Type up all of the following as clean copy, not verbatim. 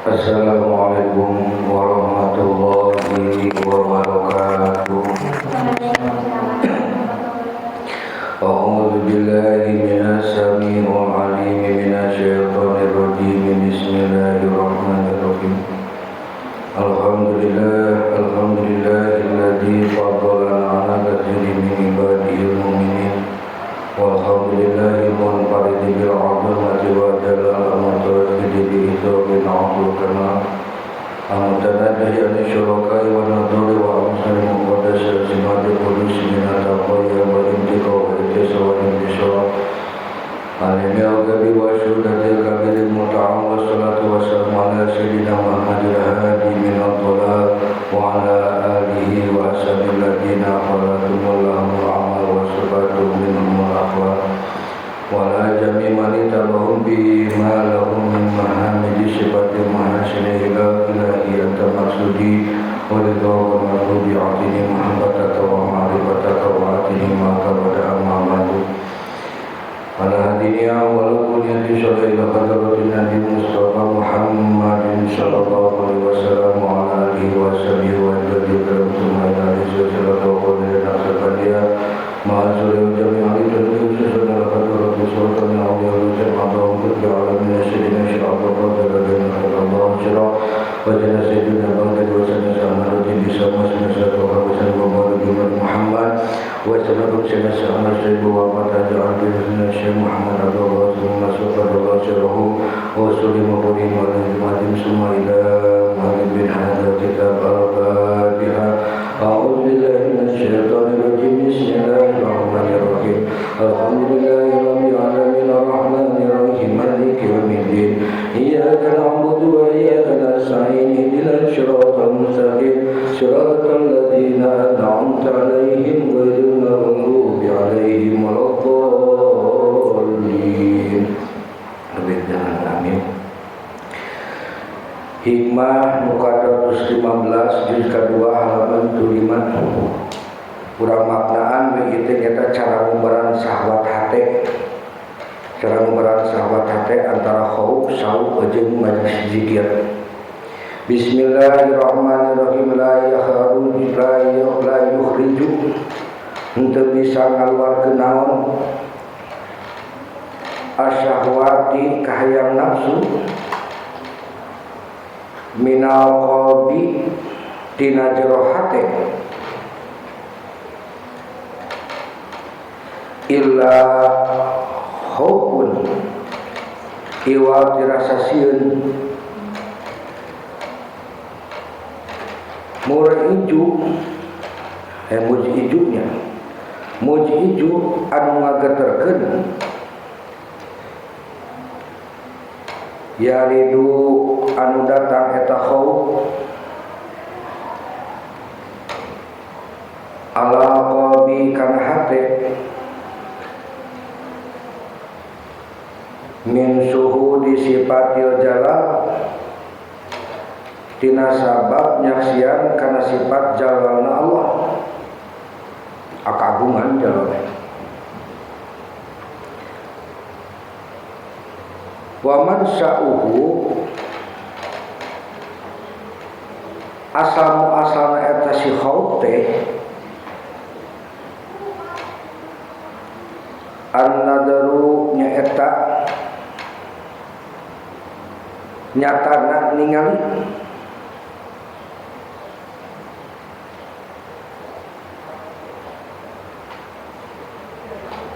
Assalamualaikum warahmatullahi wabarakatuh. A'udzu billahi minas samii'il 'aliim minasy syaithanir rajim. Bismillahirrahmanirrahim. Alhamdulillah, alhamdulillahilladzi faddalana 'ala katsirin min ibadihil mu'minin. Walhamdulillahil munfaridi bil 'azamati wa jalal al-mutawakkili bi idzamin 'azim kamal. Al-mutanaddihi an syurakai wa nadhuri wa amsal muqaddas simati qudus min at-taqwa wa intiqa wa ittisa wa intisha. Alimil gabi wa syudatil kabir muta'am wa salatu wa salam ala sayyidina Muhammadil hadi min al-dhalal wa ala alihi wa ashabil ladina khalatumullahu amal wa sifatu minhumul akhwal wa ala jami man tabahum bima lahum min mahamidi sifati mahasini ila ilahi anta maksudi wa ridha wa marhudi atini mahabbataka wa ma'rifataka wa atini ma kabada amamadu ala hadinya walaupun yang disolai ila hadratin Nabi Mustafa Muhammadin sallallahu alaihi wasallam wa ala alihi wa sahbihi wa jaddi karam summa ila salatu wa qadri naqsabaniya ma'azuri jami'ali khususan ala hadratin sultan awliya wa jama'atahum fi alamin sayyidina sya'ab wa qadri Allah syara wa jana sayyidina Baghdad wa sana sa'amaruddin bisa masna wa wa Muhammad wa sallallahu alaihi wasallam wa qad ja'al Syekh Muhammad Abdullah summa sallallahu alaihi wa sallam wa wa summa ila Muhammad bin hadza kitab al-Fatihah. A'udzu billahi minasy syaithanir rajim. Bismillahirrahmanirrahim. Alhamdulillahi rabbil alamin arrahmanir rahim maliki yaumiddin. Iyyaka na'budu wa iyyaka nasta'in. Ihdinas siratal mustaqim. Siratal ladzina an'amta 'alaihim ghairil maghdubi 'alaihim waladdallin. Amin. Hikmah muka 215 juz kedua halaman 75. Kurang maknaan begitu nyata cara ngubaran syahwat hate. Cara ngubaran syahwat hate antara khauf, sauk jeung majlis zikir. Bismillahirrahmanirrahim. La yakhruju la yukhriju henteu bisa ngaluarkeun naon asyahwati kahayang nafsu minal qalbi tina jero hate illa khaufun iwal dirasa sieun muriju mujijunya mujiju anu ngageterkeun yaridu anu datang eta khauf ala qalbi kana hate min suhudi sifatil jalal tina sabab nyaksian kana sifat jalalna Allah akagungan jalalna. Wa man sa'uhu asal asalna eta si khauf teh an-nadaru nyaeta nyatana ningali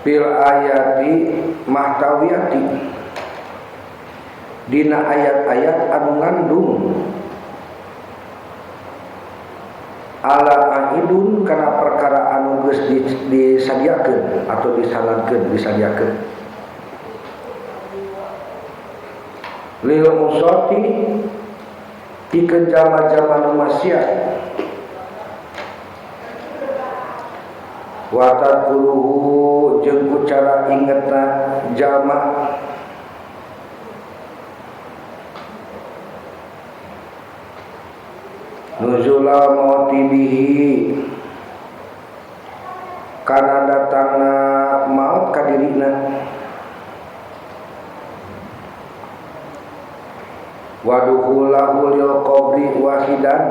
fil ayati mahtawiyati dina ayat-ayat anu ngandung ala aidun kana perkara anu geus disadiakeun atau disanadkeun disadiakeun lil musati pikeun jalma-jalma nu maksiat wa tadkuruhu jeung ku cara ingetna jalma nuzula mauti bihi kana datangna maut ka dirina Waduhulahu lil qabri wahidan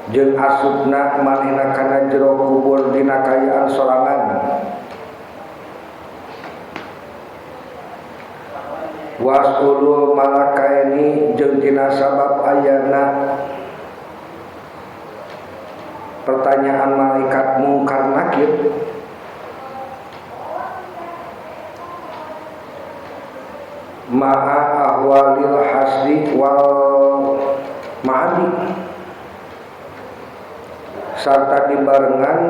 jeung asupna manehna kana jero kubur dina kaayaan sorangan. Wasqulul malakaini jeung tina sabab ayana pertanyaan malaikat mungkar nakir ma'a ahwalil hasri wal ma'adi sarta dibarengan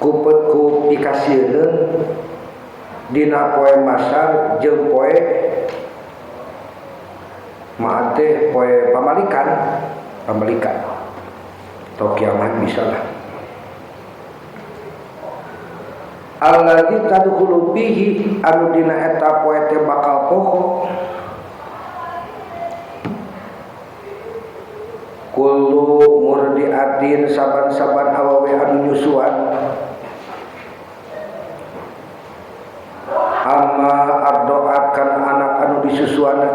kupet ku pikasieun dina poe masar jeung poe ma'ad teh poe pamalikan atau kiamat bisa lah. Alladzi tadkhulu fihi anu dina eta poe teh bakal poho kullu murdiatin saban-saban awewe anu nyusuan amma ardoat kana anak anu disusuana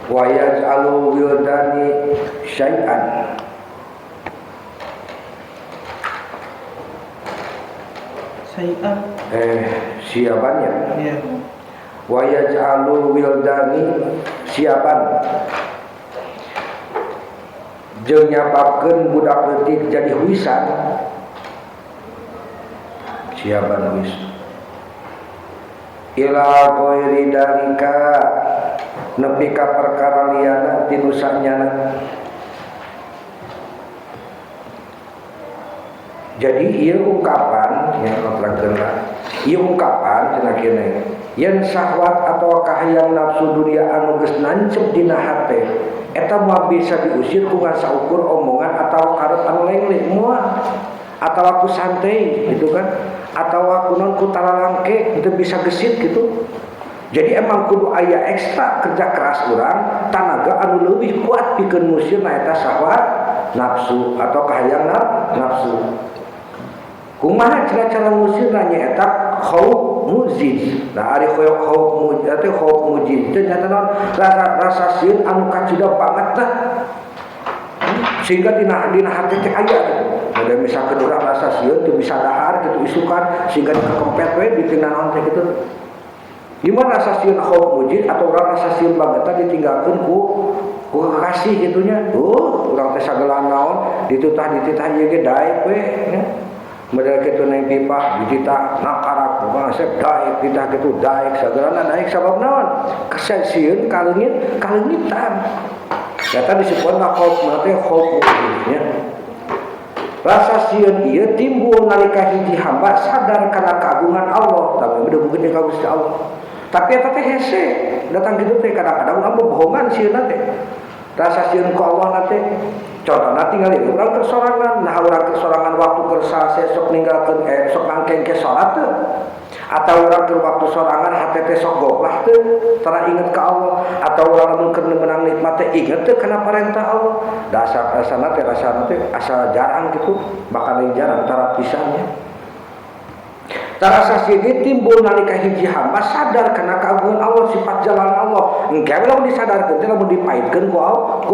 wa yaj'alu wildani syai'an syai'an siabannya yeah. Wa yaj'alu wildani siaban jeung nyababkeun budak leutik jadi huisan siaban huis ila ghairi dalika nepi ka perkara liyana tinu sanyana. Jadi ieu ungkapan yang terangkeun ieu ungkapan cenah kieu yen syahwat atau kahayang nafsu dunia anu geus nancep dina hate eta moal bisa diusir ku saukur omongan atau karep anu lengleng moal atawa ku santai gitu kan atawa ku non ku talalangke itu bisa gesit gitu. Jadi emang kudu aya ekstra kerja keras urang tanaga anu leuwih kuat pikeun ngusir na eta syahwat nafsu atau kahayang nafsu. Kumaha cara-cara ngusirna nyaeta khauf mujiz. Nah ari khauf mujiz teh khauf mujiz teh nyata naon rasa sieun anu kacida banget tah. Sehingga dina hati teh aya gitu. Ada misalkan urang rasa sieun teu bisa dahar gitu isukan sehingga dikempet we ditinggal naon teh gitu. Gimana rasa sieun khauf mujiz atau urang rasa sieun banget tah ditinggalkeun ku kekasih gitunya. Urang teh sagala naon dititah ieu ge daek we nya. Model kitu neng pipa dititah nakarak bukan asep daek dititah kitu daek sagalana daek sabab naon kasieun kaleungit kaleungitan eta disebutna khauf teh khauf nya. Rasa sieun ieu timbul nalika hiji hamba sadar kana keagungan Allah tapi udah mungkin ka Gusti Allah tapi eta teh hese datang kitu teh kadang-kadang urang bohongan sieunna teh rasa sieun ku Allah teh. Contohna tinggal urang keur sorangan, nah urang keur sorangan waktu keur sok ninggalkeun sok ngangkeng ke salat teu atau urang keur waktu sorangan hate teh sok goplah teu tara inget ka Allah atau urang lamun keur meunang nikmat teh inget teu kana parentah Allah. Dasar rasana teh rasana teh asa jarang gitu, bahkan lain jarang tara pisan nya. Tarasa sieun timbul nalika hiji hamba sadar kana keagungan Allah, sifat jalan Allah. Engke lamun disadarkeun teh lamun dipaitkeun ku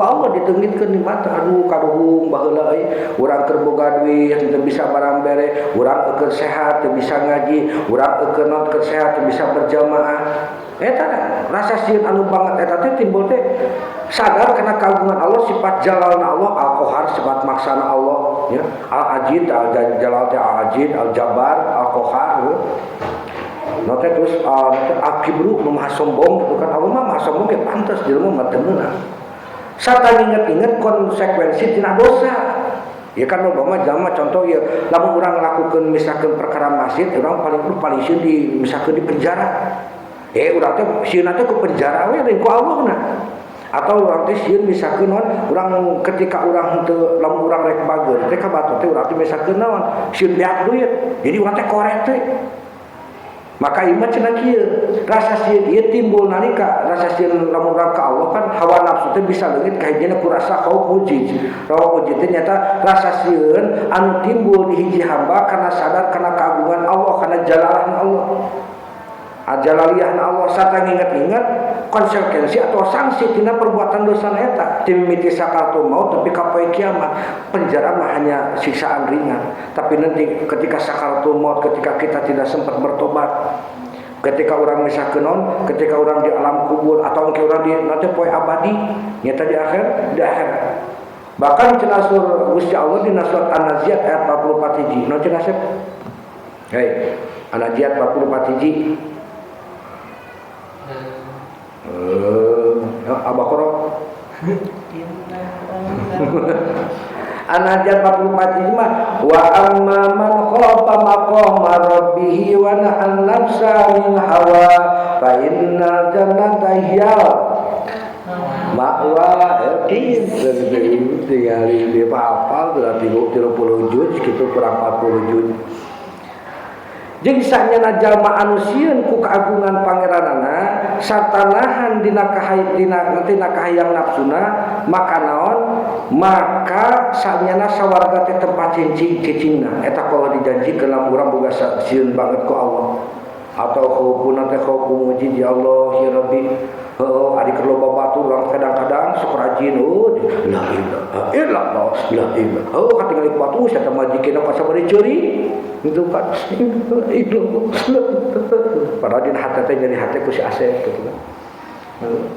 Allah diteungitkeun di mata. Aduh kaduhung baheula euy, urang keur boga duit teu bisa barang bere, urang keur sehat teu bisa ngaji, urang keur naon keur sehat teu bisa berjamaah. Eta rasa sieun anu banget eta teh timbul teh sadar kana keagungan Allah, sifat jalan Allah, Al-Qahar sifat maksana Allah ya, Al-Ajid, Al-Jalal teh Al-Ajid, Al-Jabbar, Al-Qahar. Nah teh terus Al-Kibru maha sombong gitu kan. Allah mah maha sombong ge pantes jelema mah teu meunang. Sarta inget-inget konsekuensi tina dosa. Ya kan loba mah jalma contoh ya lamun urang ngalakukeun misalkeun perkara masjid urang paling sieun di misalkeun di penjara. Urang teh sieunna teh ku penjara we lain ku Allah na. Atau urang teh sieun misalkeun naon urang ketika urang henteu lamun urang rek bager teh ka batur teh urang teh misalkeun naon sieun beak duit. Jadi urang teh koret teh. Maka ieu mah cenah kieu, rasa sieun ieu timbul nalika rasa sieun lamun urang ka Allah kan hawa nafsu teh bisa leungit ka hijina ku rasa khauf mujiz. Khauf mujiz teh nyata rasa sieun anu timbul di hiji hamba karena sadar kana keagungan Allah, kana jalalahna Allah. Ajalaliyahna Allah sarta nginget-inget konsekuensi atau sanksi tina perbuatan dosa eta timimiti sakaratul maut tapi ka poe kiamat. Penjara mah hanya siksaan ringan, tapi nanti ketika sakaratul maut, ketika kita tidak sempat bertobat, ketika orang misalkan non, ketika orang di alam kubur atau mungkin orang di nanti poe abadi nyata di akhir, di akhir. Bahkan cenah sur Gusti Allah dina surat An-Naziat ayat 44 hiji. Nu cenah sep? Hei, An-Naziat 44 hiji. Al-Baqarah. An-Naziat 44 hiji mah wa amma man khafa maqama rabbih wa nahan nafsa 'anil hawa fa innal jannata hiyal ma'wa. Tinggal di hafal berarti 30 juz gitu kurang 40 juz. Jeung sanyana jalma anu sieun ku keagungan pangeranana sarta nahan dina dina kahayang nafsuna maka naon maka sanyana sawarga teh tempat cicing cicingna eta kalau dijanjikeun lamun urang boga sieun banget ku Allah atau khaufuna teh khaufu mujid ya Allah ya Rabbi. Heeh, ari keur loba batu urang kadang-kadang sok rajin oh la ilaha illallah la ilaha. Heuh katingali batu sia teh majikeun ka sabari ceuri itu kan itu padahal dina hate teh nyeri hate ku si Asep gitu kan.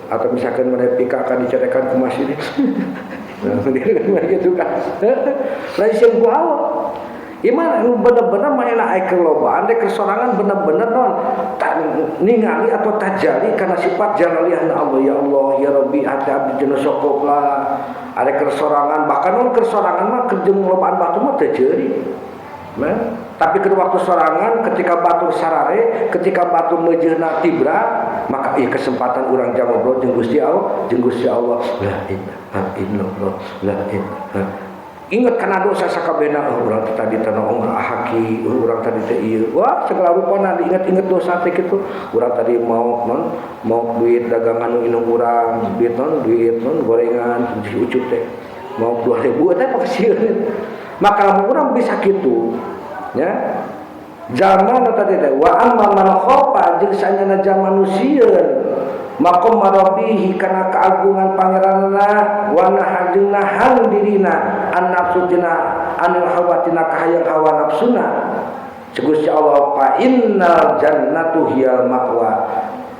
Atau misalkan mana pika akan dicarekan ku masjid. Gitu kan. Lain sieun ku Allah. Iman bener-bener manehna aya kelobaan dek kesorangan bener-bener non ningali atau tajali karena sifat jalaliyahna Allah ya Allah ya Rabbi hati abdi jeuna sokok lah ada kesorangan bahkan non kesorangan mah keur lobaan batu mah teu ceuri. Nah, tapi ke waktu sorangan ketika batur sarare ketika batur meujeuhna tibra maka ieu kesempatan urang jang ngobrol jeung Gusti Allah jeung Gusti Allah la ilaha illallah la ilaha. Ingat karena dosa sakabehna oh, urang tadi tanoong haki urang tadi teh ieu wah segala rupana diingat-ingat dosa teh kitu urang tadi mau non mau duit dagangan nu inung urang duit non gorengan si ucup teh mau 2000 teh pasieun maka lamun urang bisa kitu ya zaman tadi teh wa amma man khafa jeung sanyana jalma nu sieun maqam rabbihi kana keagungan pangeranna wa nahan jeung nahan dirina an nafsu tina anil hawa tina kahayang hawa nafsuna Gusti Allah fa innal jannatu hiyal ma'wa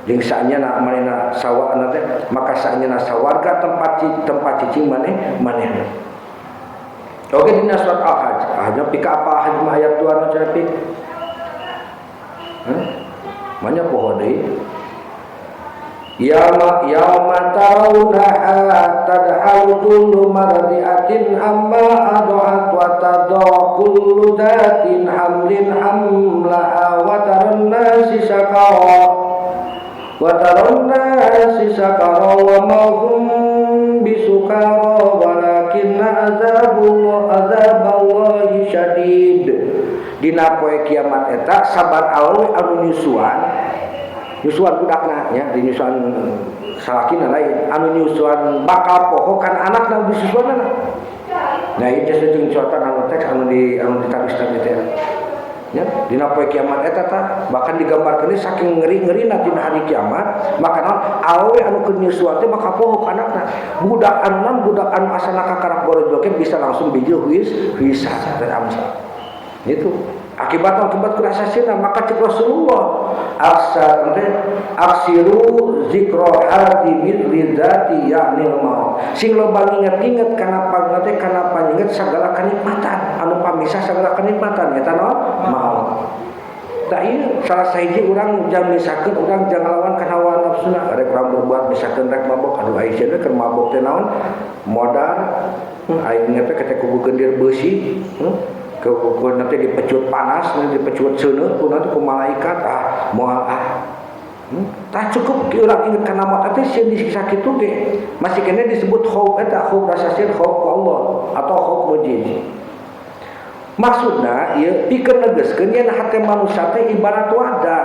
jeung sanyana manehna sawana teh maka sanyana sawarga tempat cicing maneh manehna. Oke dina surat Al-Hajj hanya pika apa hajj mah ayat 2 nu cenah pik. Manya poho deui. Yauma yauma tarawunaha tadhalu kullu mardiatin amma ad'at wa tadha kullu datin hamlin hamlaha wa taran nasi sakara wa taran nasi sakara wa ma hum bisukara walakinna azaballahi syadid. Dina poe kiamat eta sabar awewe anu nyusuan nyusuan budakna nya di nyusuan salakina lain anu nyusuan bakal poho kan anakna disusuanna. Nah ieu teh jeung cotan anu teks anu di anu ditabis-tabis teh nya dina poe kiamat eta tah bahkan digambarkeun saking ngeri-ngerina dina hari kiamat maka naon awewe anu keur nyusuan teh bakal poho ka anakna budak anu naon budak anu asana kakarak borojol bisa langsung bijil huis huisa teh amsa itu akibat kurasa sina maka cek Rasulullah aksa teh aksiru zikra hadimil lidzati ya'nil maut sing loba nginget-inget kana panginget kana panginget segala kenikmatan anu pamisah segala kenikmatan eta naon maut. Tah ieu salah sahiji urang jang misakeun urang jang ngalawan kana hawa nafsuna rek urang berbuat misakeun rek mabok aduh ai cenah keur mabok teh naon modar aing teh ketek kubu gendir beusi ku nanti dipecut panas, nanti dipecut seuneu, ku nanti ku malaikat ah moal ah. Tah cukup urang inget kana maut teh sieun disiksa kitu ge. Masih kene disebut khauf eta khauf rasa sieun khauf ku Allah atau khauf mujid. Maksudna ieu pikeun negeskeun yen hate manusia teh ibarat wadah.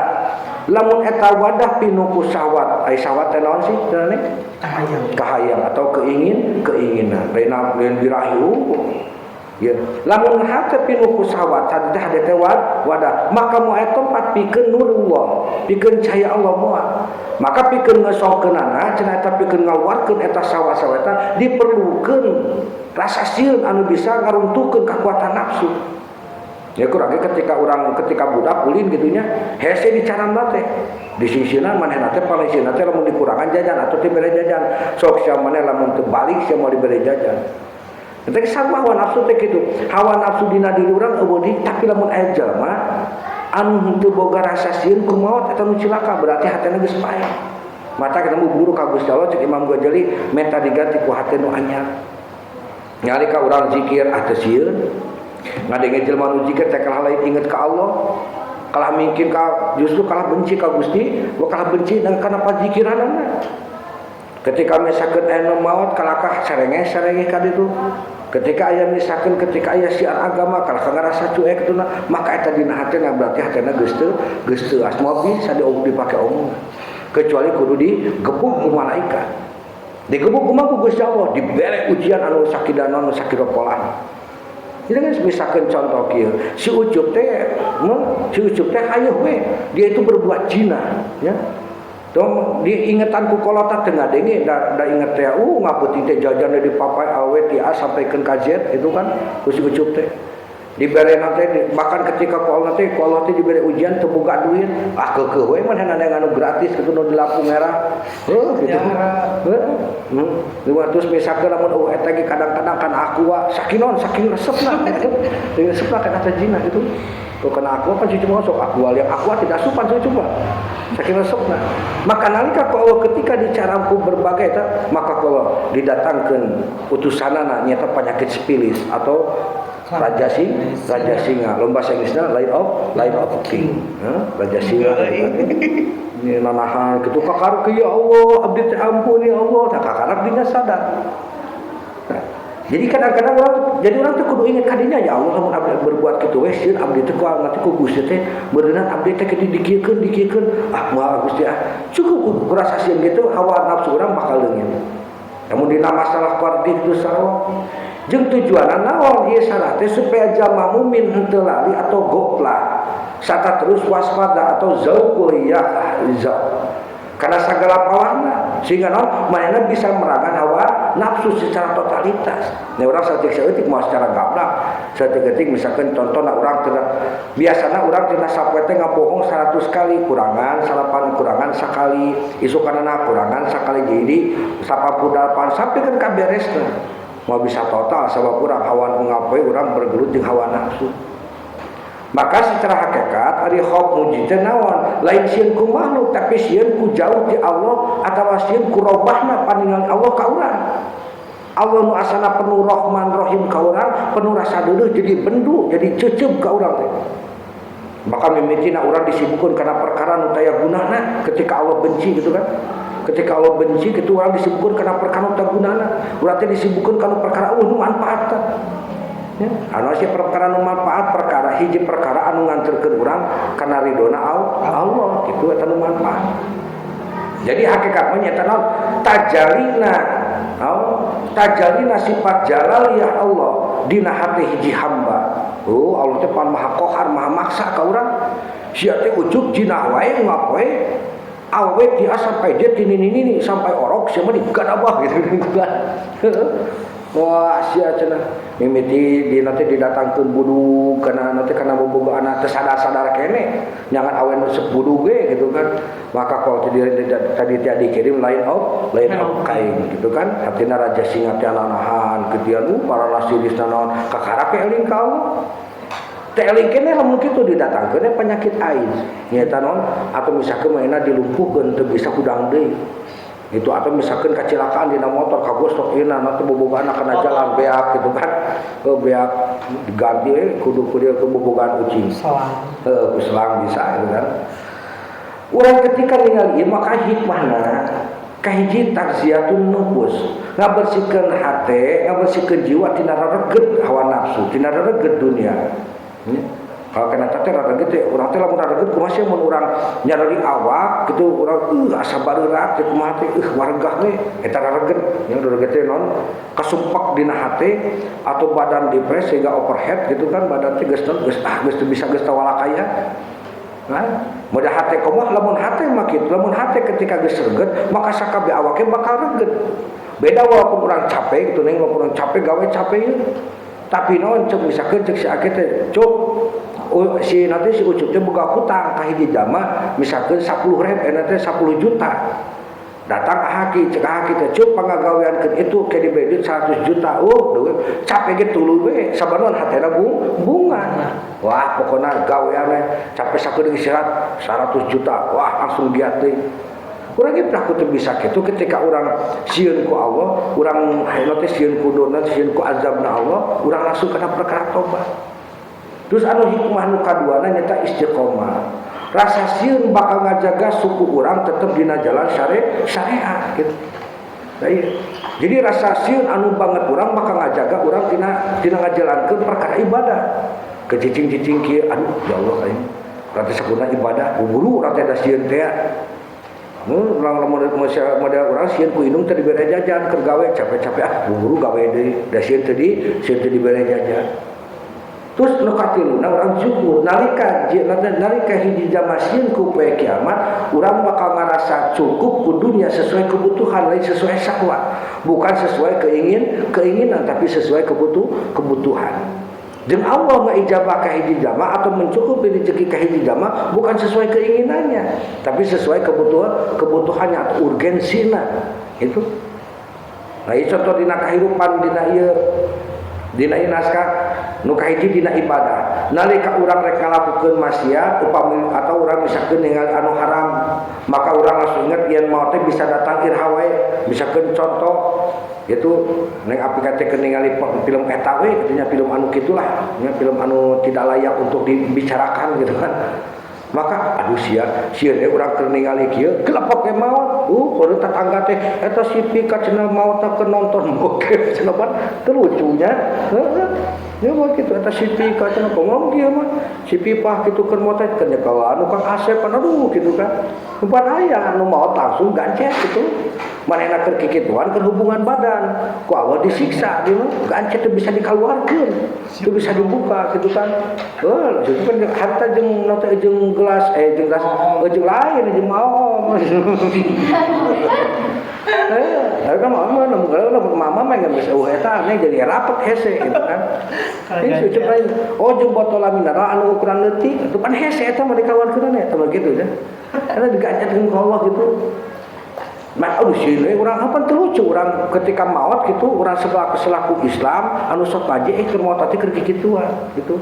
Lamun eta wadah pinuh ku syahwat, ai syahwat teh naon sih cenah? Kahayang. Kahayang atau keinginan. Lain birahi unggul. Ya, lamun hate pinuh ku syahwat tadi teh hade teh wadah, maka moal aya tempat pikeun nurullah, pikeun cahaya Allah moal. Maka pikeun ngesongkeunana cenah eta pikeun ngaluarkeun eta syahwat-syahwat eta diperlukeun rasa sieun anu bisa ngaruntuhkeun kekuatan nafsu. Ya kurang ketika orang ketika budak ulin gitunya hese dicaram teh disingsieunan manehna teh palingsieunan teh lamun dikurangan jajan atau dibere jajan sok sia maneh lamun teu balik sia moal dibere jajan. Eta sama hawa nafsu teh kitu. Hawa nafsu dina diri urang eueuh deui, tapi lamun aya jalma anu henteu boga rasa sieun ku maot eta nu cilaka berarti hatena geus paeh. Mata ketemu guru ka Gusti Allah cek Imam Ghazali menta diganti ku hate nu anyar. Nalika urang zikir ah teu sieun. Ngadenge jelema nu zikir teh kalah lain inget ka Allah, kalah mungkin ka justru kalah benci ka Gusti, wa kalah benci dan kana pazikiranana. Ketika misalkan aya nu maot kalakah sarenge-sarenge ka ditu. Ketika aya misalkan ketika aya siar agama kalah ngarasa cuek kitu maka eta dina hatena berarti hatena geus teu asma bisa dipake omongan. Kecuali kudu digebuk ku malaikat. Digebuk kumaha ku Gusti Allah, dibere ujian anu sakidana anu sakiropolan. Jadi kan misalkan contoh kieu, si Ucup teh hayeuh we, dia itu berbuat zina, ya. Tong diingetan ku kolota teu ngadenge da inget teh ngapeuting teh jajan di papai awe ti A sampai ka Z itu kan ku si Ucup teh. Dibere teh bahkan ketika ku Allah teh dibere ujian teu boga duit, ah keukeuh we manehna anu gratis kitu nu di lampu merah. Heuh gitu. Heeh. Terus misalkan lamun eueuh eta ge kadang-kadang kan aqua sakinon saking resepna gitu. Resepna kana teh zina gitu. Tuh kana aqua kan cuma sok aqua yang aqua tidak sopan cuma. Saking resepna. Maka nalika ku Allah ketika dicarampu berbagai eta maka ku Allah didatangkeun utusanana nyata penyakit sifilis atau Raja Singa, lomba bahasa Inggrisnya Lion of King. Raja Singa ini nanahan gitu kakar ya Allah abdi teh ampun ya Allah, nah kakar abdinya sadar. Nah, jadi kadang-kadang orang jadi orang tuh kudu inget kadinya ya Allah lamun abdi berbuat kitu we sieun abdi teh ku nanti ku Gusti teh beureunan abdi teh kitu dikiekeun ah moal Gusti ah cukup ku rasa sieun gitu hawa nafsu urang bakal leungit. Namun dina masalah keluarga itu sarua jeung tujuanna naon ieu salah teh supaya jalma mukmin henteu lali atau goplah sarta terus waspada atau zauqul ya karena segala palahna sehingga naon manehna bisa merangan hawa nafsu secara totalitas. Nah urang saeutik-saeutik moal secara gablak saeutik-saeutik misalkan contohna urang teu biasana urang tina sapoe teh ngabohong 100 kali kurangan salapan kurangan sakali isukanana kurangan sakali jadi 88 sampai kan kaberesna. Mau bisa total sabab urang hawa ngapoe urang bergelut jeung hawa nafsu. Maka secara hakikat ari khauf mujid teh naon? Lain sieun ku makhluk tapi sieun ku jauh ti Allah atawa sieun ku robahna paningal Allah ka urang. Allah nu asana penuh rahman rahim ka urang, penuh rasa deudeuh jadi bendu, jadi ceuceub ka urang teh. Maka mimitina urang disibukkeun kana perkara nu taya gunana ketika Allah benci gitu kan. Ketika Allah benci gitu orang disibukkan karena perkara nu teu gunana. Urang teh disibukkeun kana perkara nu manfaat. Ya, anu sia perkara nu manfaat perkara hiji perkara anu nganterkeun urang kana ridona Allah kitu eta nu manfaat. Jadi hakikatnya nyata naon? Tajalina naon? Tajalina sifat jalaliyah Allah dina hati hiji hamba. Oh, Allah teh pan maha kohar, maha maksa ka urang. Sia teh ujug jinah wae ngapoe awe dia sampai dia tini nini sampai orok sia mah digadabah gitu kan. Wah sia cenah mimiti di nanti didatangkeun budug kana nanti kana boboga anak teu sadar-sadar kene nyangan awe nu resep budug ge gitu kan. Maka kalau tadi tidak dikirim lain of kain gitu kan. Artinya raja singa teh nanahan ketian para nasiris naon kakara ke eling ka Allah. Teh eling kene lamun kitu didatangkeun penyakit AIDS nyaeta naon atau misalkan mainna dilumpuhkeun teu bisa hudang deui itu atau misalkan kecelakaan dina motor kagosok ieu nanti bobogaan kana jalan beak gitu kan beak diganti kudu kudu ke bobogaan ucing selang heuh selang bisa gitu kan. Urang ketika ningali ieu maka hikmahna kahiji takziyatun nufus ngabersihkeun hate ngabersihkeun jiwa tina rereget hawa nafsu tina rereget dunia. Kalau kena teh rareget teh urang teh lamun rareget kumaha sih mun urang nyareri awak gitu urang asa bareurat teh kumaha teh wargah we eta rareget nya rareget teh naon kasumpak dina hate atau badan depres sehingga overhead gitu kan badan teh geus geus ah geus teu bisa geus tawalakaya. Nah, modal hate kumaha lamun hate mah kitu lamun hate ketika geus reget maka sakabeh awake bakal reget. Beda walaupun urang capek gitu neng walaupun urang capek gawe capek ieu. Tapi naon cek misalkeun cek si ake teh cuk si nanti si Ucup teh boga hutang ka hiji jama misalkeun 10.000 eta teh 10 juta. Datang ka haki cek haki teh cuk pangagaweankeun itu ke diberi duit 100 juta. Oh, capek ge tuluy we sabanon hatena bunga. Wah, pokona gawean we capek sakedeung istirahat 100 juta. Wah, langsung giat deui. Urang ge pernah teu bisa kitu ketika urang sieun ku Allah, urang hayang teh sieun ku dona, sieun ku azabna Allah, urang langsung kana perkara tobat. Terus anu hikmah nu kaduana nyata istiqomah. Rasa sieun bakal ngajaga suku urang tetep dina jalan syariat gitu. Nah, iya. Jadi rasa sieun anu banget urang bakal ngajaga urang dina ngajalankeun perkara ibadah. Kecicing-cicing kieu aduh ya Allah aing. Urang teh sakuna ibadah buburu urang teh da sieun teh. Mun urang lamun model urang sieun ku indung teh dibere jajan keur gawe capek-capek ah buburu gawe deui da sieun teh di sieun teh dibere jajan. Terus nu katiluna urang syukur nalika nalika hiji jama sieun ku poe kiamat urang bakal ngarasa cukup ku dunia sesuai kebutuhan lain sesuai syahwat bukan sesuai keinginan tapi sesuai kebutuhan. Jeung Allah ngaijabah ka hiji jama atau mencukupi rezeki ka hiji jama bukan sesuai keinginannya tapi sesuai kebutuhannya atau urgensina itu. Nah, ieu contoh dina kahirupan dina ieu dina ieu naskah nu kahiji dina ibadah. Nalika urang rek ngalakukeun maksiat upami atau urang misalkeun ningali anu haram maka urang langsung ingat yen maot teh bisa datang iraha wae. Misalkeun contoh itu neng apika teh keur ningali film eta we kitu nya film anu kitulah nya film anu tidak layak untuk dibicarakan gitu kan. Maka aduh sia sieun we urang keur ningali kieu kelepok ge maot. Kudu tetangga teh eta si Pika cenah maot teh keur nonton bokep cenah pan teu lucunya. Heeh. Ya mah kitu eta si Pika cenah ngomong kieu mah si Pipah kitu keur maot teh keur nyekel anu Kang Asep pan aduh kitu kan. Pan aya anu maot langsung gancet kitu. Manehna keur kikituan keur hubungan badan ku Allah disiksa dia mah gancet teu bisa dikaluarkeun teu bisa dibuka kitu kan. Heuh itu kan harta jeung na teh jeung gelas jeung gelas jeung lain jeung maom. Tapi kan mama mama mah geus eueuh eta aneh jadi rapet hese gitu kan. Ini cucuk lain. Oh jeung botol mineral anu ukuran leutik itu kan hese eta mah dikaluarkeun eta mah gitu ya. Karena digancet ku Allah gitu. Nah, aduh sini urang apa teu lucu urang ketika maot gitu urang selaku Islam anu sok ngaji keur maot teh keur kikituan gitu.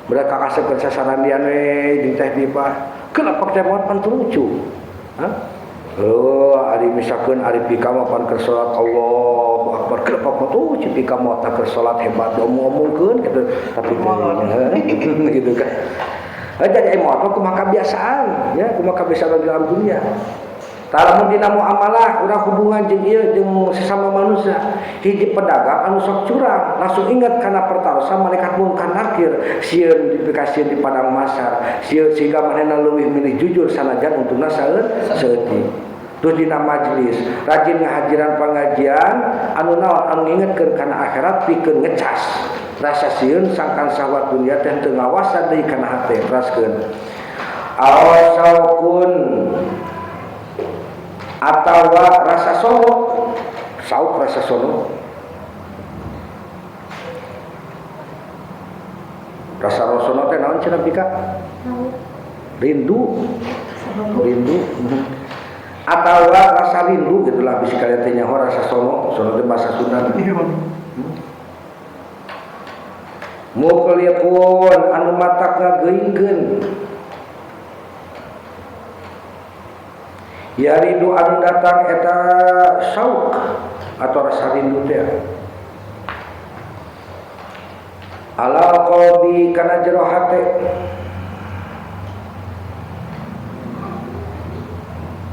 Mereka kasep keur sasarandian we jeung teh pipa. Kenapa teh maot pan teu lucu? Hah? Oh, ari misalkeun ari pika mah pan keur salat Allahu Akbar. Kenapa mah tuh si pika mah teh keur salat hebat diomong-omongkeun gitu. Tapi gitu kan. Jadi maot mah kumaha kebiasaan ya, kumaha kebiasaan di dalam dunia. Lamun dina muamalah urang hubungan jeung ieu jeung sesama manusia hiji pedagang anu sok curang langsung ingat kana pertarosan malaikat mungkar nakir sieun dipikasieun di padang masar sieun sehingga manehna leuwih milih jujur sanajan untungna saeutik. Terus dina majelis rajin ngahajiran pangajian anu naon anu ngingetkeun kana akhirat pikeun ngecas rasa sieun sangkan syahwat dunia teh teu ngawasan deui kana hate teraskeun awasaukun atawa rasa sono sauk rasa sono rasa sono teh naon cenah pika rindu rindu atawa rasa rindu gitulah bisi kalian teh nyaho rasa sono sono teh bahasa Sunda. Muqliqun anu matak ngageuingkeun ya rindu anu datang eta sauk atau rasa rindu teh ala qalbi kana jero hate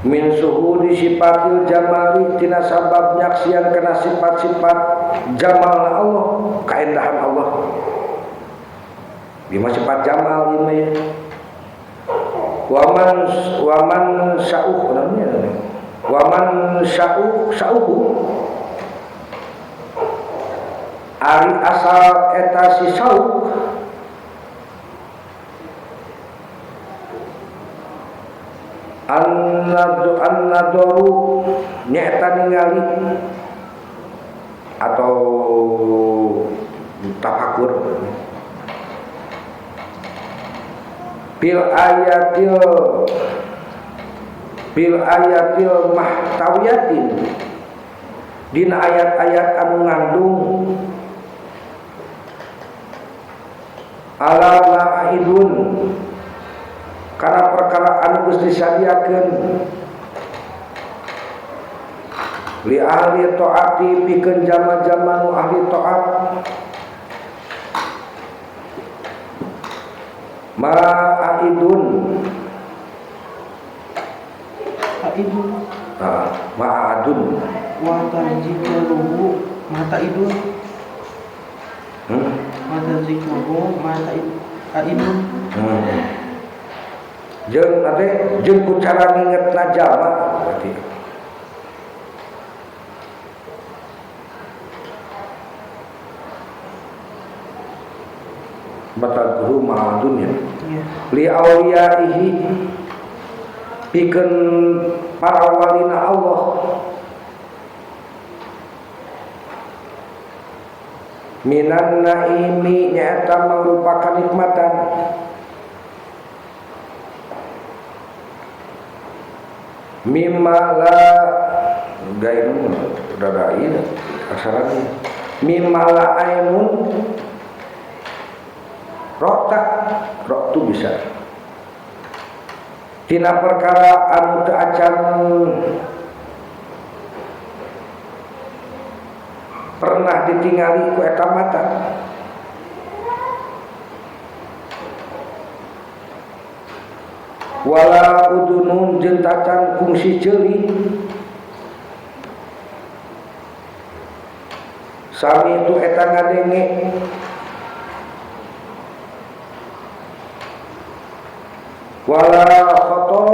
min suhudi sifatil jamali tina sabab nyaksian kana sifat-sifat jamalna Allah kaendahan Allah. Lima sifat jamal lima ya. Waman waman sa'uh namanya. Waman sa'uh sa'uhu ari asal eta si sauk an-nadoru nyaeta ningali atau tafakur bil ayatil mahtawiyatin dina ayat-ayat anu ngandung ala ma'idun karena perkara anu geus disadiakeun li ahli taati pikeun jama-jama nu ahli taat ma'idun aidun ma'adun wa tanzikruhu mata idun mata zikruhu mata aidun jeung ate jeung ku cara ngingetna jalma berarti mata guru ma'adun ya li awliyaihi pikeun para walina Allah minan naimi nyaeta mangrupakan nikmatan mimma la gainun rada ieu aksarana mimma la ainun rotak rok tu bisa tina perkara anu teu acan pernah ditingali ku eta mata wala udunun jeung tacan kungsi ceuli sami itu eta ngadenge wala khatar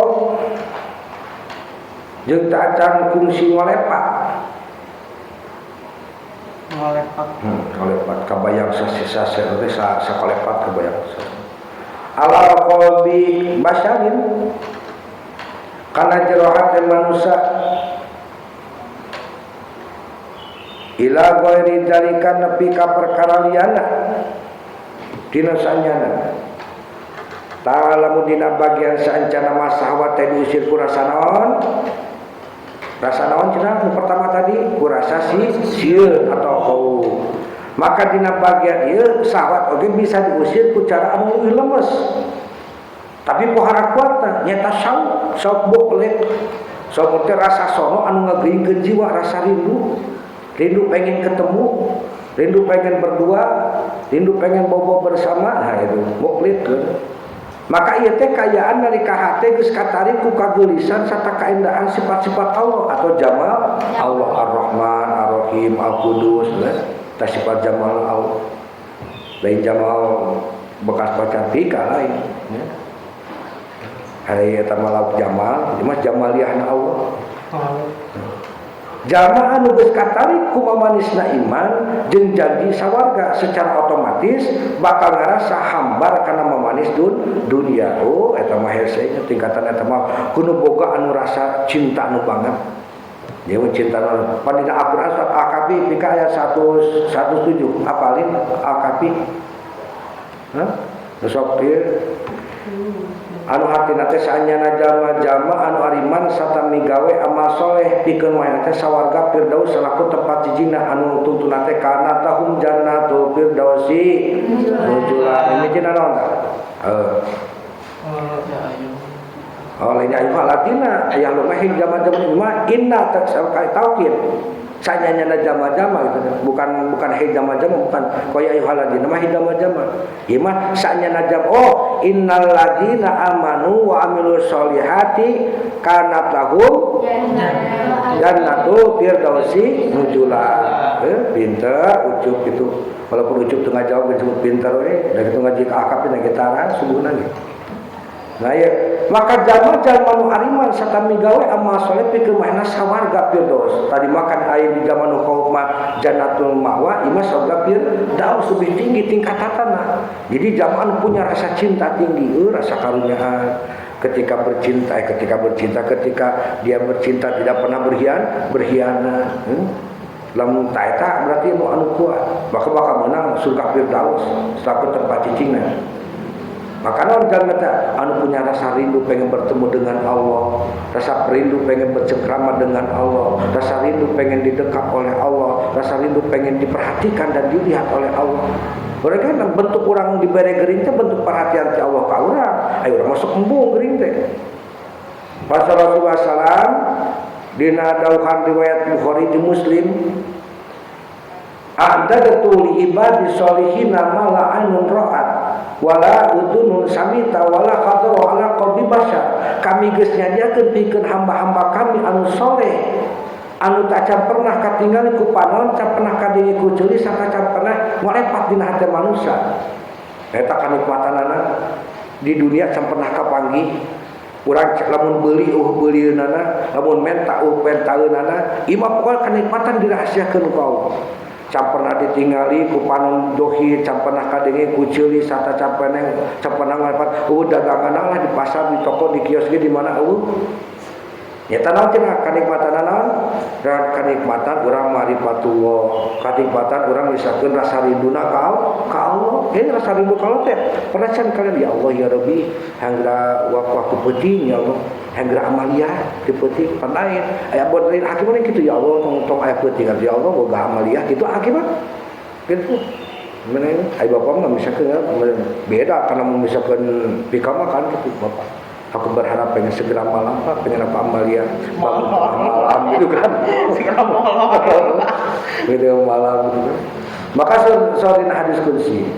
jeung tacan kungsi ngolepat ngolepat ngolepat kabayang sasih-sasih teh sakolepat kabayang ala qalbi basyarin kana jero hate manusia ila ghairi dzalika nepi ka perkara liyana dina sanyana ta'alamu dina bagian saancana masahwat teh diusir ku rasa naon cenah nu pertama tadi ku rasa sieun atau khauf maka dina bagian ieu syahwat oge bisa diusir ku cara anu leuwih lemes tapi pohara kuatna nyata sauk sauk boklet sauk teh rasa sono anu ngageuingkeun jiwa rasa rindu rindu pengen ketemu rindu pengen berdua rindu pengen bobo bersama nah itu boklet maka ieu teh kayaan nalika hate geus katarik ku kageulisan sarta kaendahan sifat-sifat Allah atau jamal Allah Ar-Rahman Ar-Rahim Al-Qudus tah sifat jamal Allah lain jamal bekas pacar tika lain ya. Hari eta mah lauk jamal ieu mah jamaliyahna Allah jamaah anu geus katarik ku mamanisna iman jeung janji sawarga secara otomatis bakal ngarasa hambar kana mamanis dunia. Oh eta mah hese tingkatan eta mah kudu boga anu rasa cinta anu banget. Dia cinta anu pan dina Al-Qur'an surat Al-Kahfi pika ayat 107 apalin Al-Kahfi. Hah? Sok ieu anu hatina teh saanyana jalma-jalma anu ariman sarta migawe amal soleh pikeun wayah teh sawarga firdaus salaku tempat jijina anu tuntuna teh kana tahum jannatul firdausi nuzula. Mimicina naon tah? Oh lain ayu latina aya lu mah jalma-jalma mah inna teh tauhid sanyana jama-jama gitu bukan bukan hei jama-jama bukan koya ayyuhalladzina mah jama-jama ieu mah sanyana jam oh innal ladzina amanu wa amilus solihati kanat lahum jannatul firdausi nuzula. Pinter Ucup itu. Walaupun Ucup teu ngajawab disebut pinter we, da kitu ngaji ka akap dina gitaran subuhna ge. Nah ya, maka jalma-jalma nu ariman sarta migawe amal soleh pikeun maena sawarga firdaus. Tadi makan aya di zaman nu khauf mah jannatul ma'wa, ieu mah surga firdaus lebih tinggi tingkatanna. Jadi jalma anu punya rasa cinta tinggi, rasa karunyaan ketika bercinta, ketika dia bercinta tidak pernah berkhianat. Lamun ta eta berarti anu kuat, bakal menang surga firdaus selaku tempat cicingna. Maka naon jalma teh anu punya rasa rindu pengen bertemu dengan Allah, rasa rindu pengen bercengkrama dengan Allah, rasa rindu pengen didekap oleh Allah, rasa rindu pengen diperhatikan dan dilihat oleh Allah. Mereka kan bentuk orang dibere gering teh bentuk perhatian ti Allah ka urang. Ayo urang masuk embung gering teh. Pasal Rasulullah sallam dina dauhan riwayat Bukhari jeung Muslim, a'dadtu li ibadi sholihina ma la ainun ra'at wala udunun samita wala khatara ala qalbi bashar. Kami geus nyadiakeun pikeun hamba-hamba kami anu soleh, anu tacan pernah katingali ku panon, can pernah kadenge ku ceuli, sarta can pernah ngalepat dina hate manusia. Eta kanikmatanana di dunia can pernah kapanggih. Urang lamun beuli beuliunana, lamun menta pentaeunana, ieu mah pokona kanikmatan dirahasiakeun ku Allah. Can pernah ditingali ku panon dohir, can pernah kadenge ku ceuli, sarta can pernah ngalepat eueuh daganganna lah di pasar, di toko, di kios ge di mana eueuh. Nyata naon cenah kanikmatan naon? Dan kanikmatan urang marifatullah, kanikmatan urang misalkeun rasa rinduna ka Allah. Rasa rindu ka Allah teh pernah can kalian ya Allah ya Rabbi hanggra waktu peuting ya Allah, hanggra amalia di peuting panain. Aya buat lain hakim mah kitu ya Allah tong aya peuting ya Allah boga amalia kitu hakim mah. Kitu. Mana aya bapak mah misalkeun beda karena mun misalkeun pika mah kan kitu bapak. Aku berharap pengen segera malam Pak, pengen apa amalia malam, malam gitu kan. Segera malam. Gitu malam gitu kan. Maka soal hadis kursi.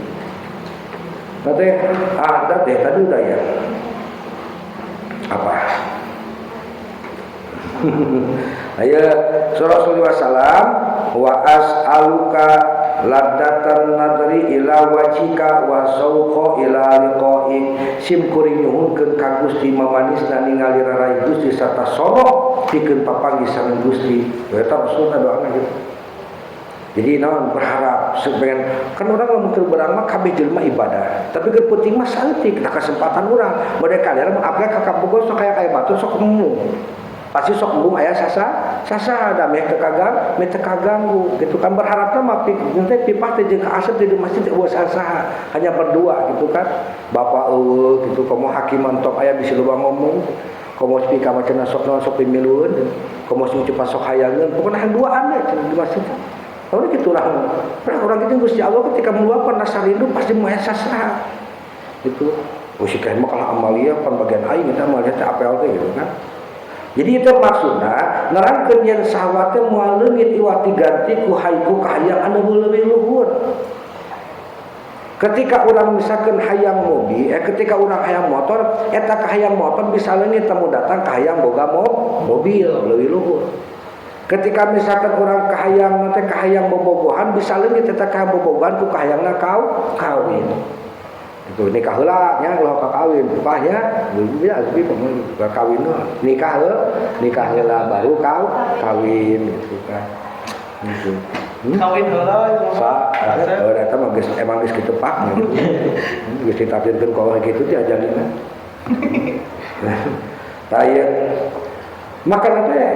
Nanti ada deh tadi udah ya. Apa? Ayo surah Rasulullah sallam wa as'aluka ladatan nadri ila wajhika wa sauqa ila liqa'i. Sim kuring nyuhunkeun ka Gusti mamanisna ningali rarai Gusti sarta sono pikeun papanggih sareng Gusti. Eta maksudna doana gitu. Jadi naon berharap sepengen kan orang lamun keur berang mah kabeh jelema ibadah. Tapi keur penting mah saeutik tah kesempatan urang. Bade kalian mah apalagi ka Bogor sok aya batur sok embung. Pasti sok embung aya sasa ada meh teu kagang, meh teu kaganggu gitu kan. Berharapna mah teh pipah teh jeung kaasep di masjid teh eueuh saha, hanya berdua gitu kan. Bapak eueuh gitu komo hakiman tok aya bisi loba ngomong. Komo speaker mah cenah sok naon sok pimilueun, komo sing cepat sok hayangeun, pokona hayang duaan we cenah di masjid. Lalu gitu lah, orang itu Gusti Allah ketika meluapkan rasa rindu pasti muhasasah. Gitu. Oh si mah kalah amalia pan bagian aing eta amalia teh apel teh gitu kan. Jadi itu maksudna nerangkeun yen sahwat teh moal leungit iwati ganti ku haiku kahayang anu leuwih luhur. Ketika orang misalkan hayang mobil, ketika orang hayang motor, eta kahayang motor bisa leungit temu datang kahayang boga mobil leuwih luhur. Ketika misalkan orang kahayang teh kahayang bobogohan bisa leungit eta kahayang bobogohan ku kahayangna kau kawin. Itu nikah heula nya ulah ka kawin, pahnya ya tapi kawin nikah heula, nikah heula baru kau kawin gitu kan. Gitu. Kawin heula sa eta mah geus emang geus kitu pak gitu. Geus ditafsirkeun ku Allah kitu diajalina. Tah ieu maka teh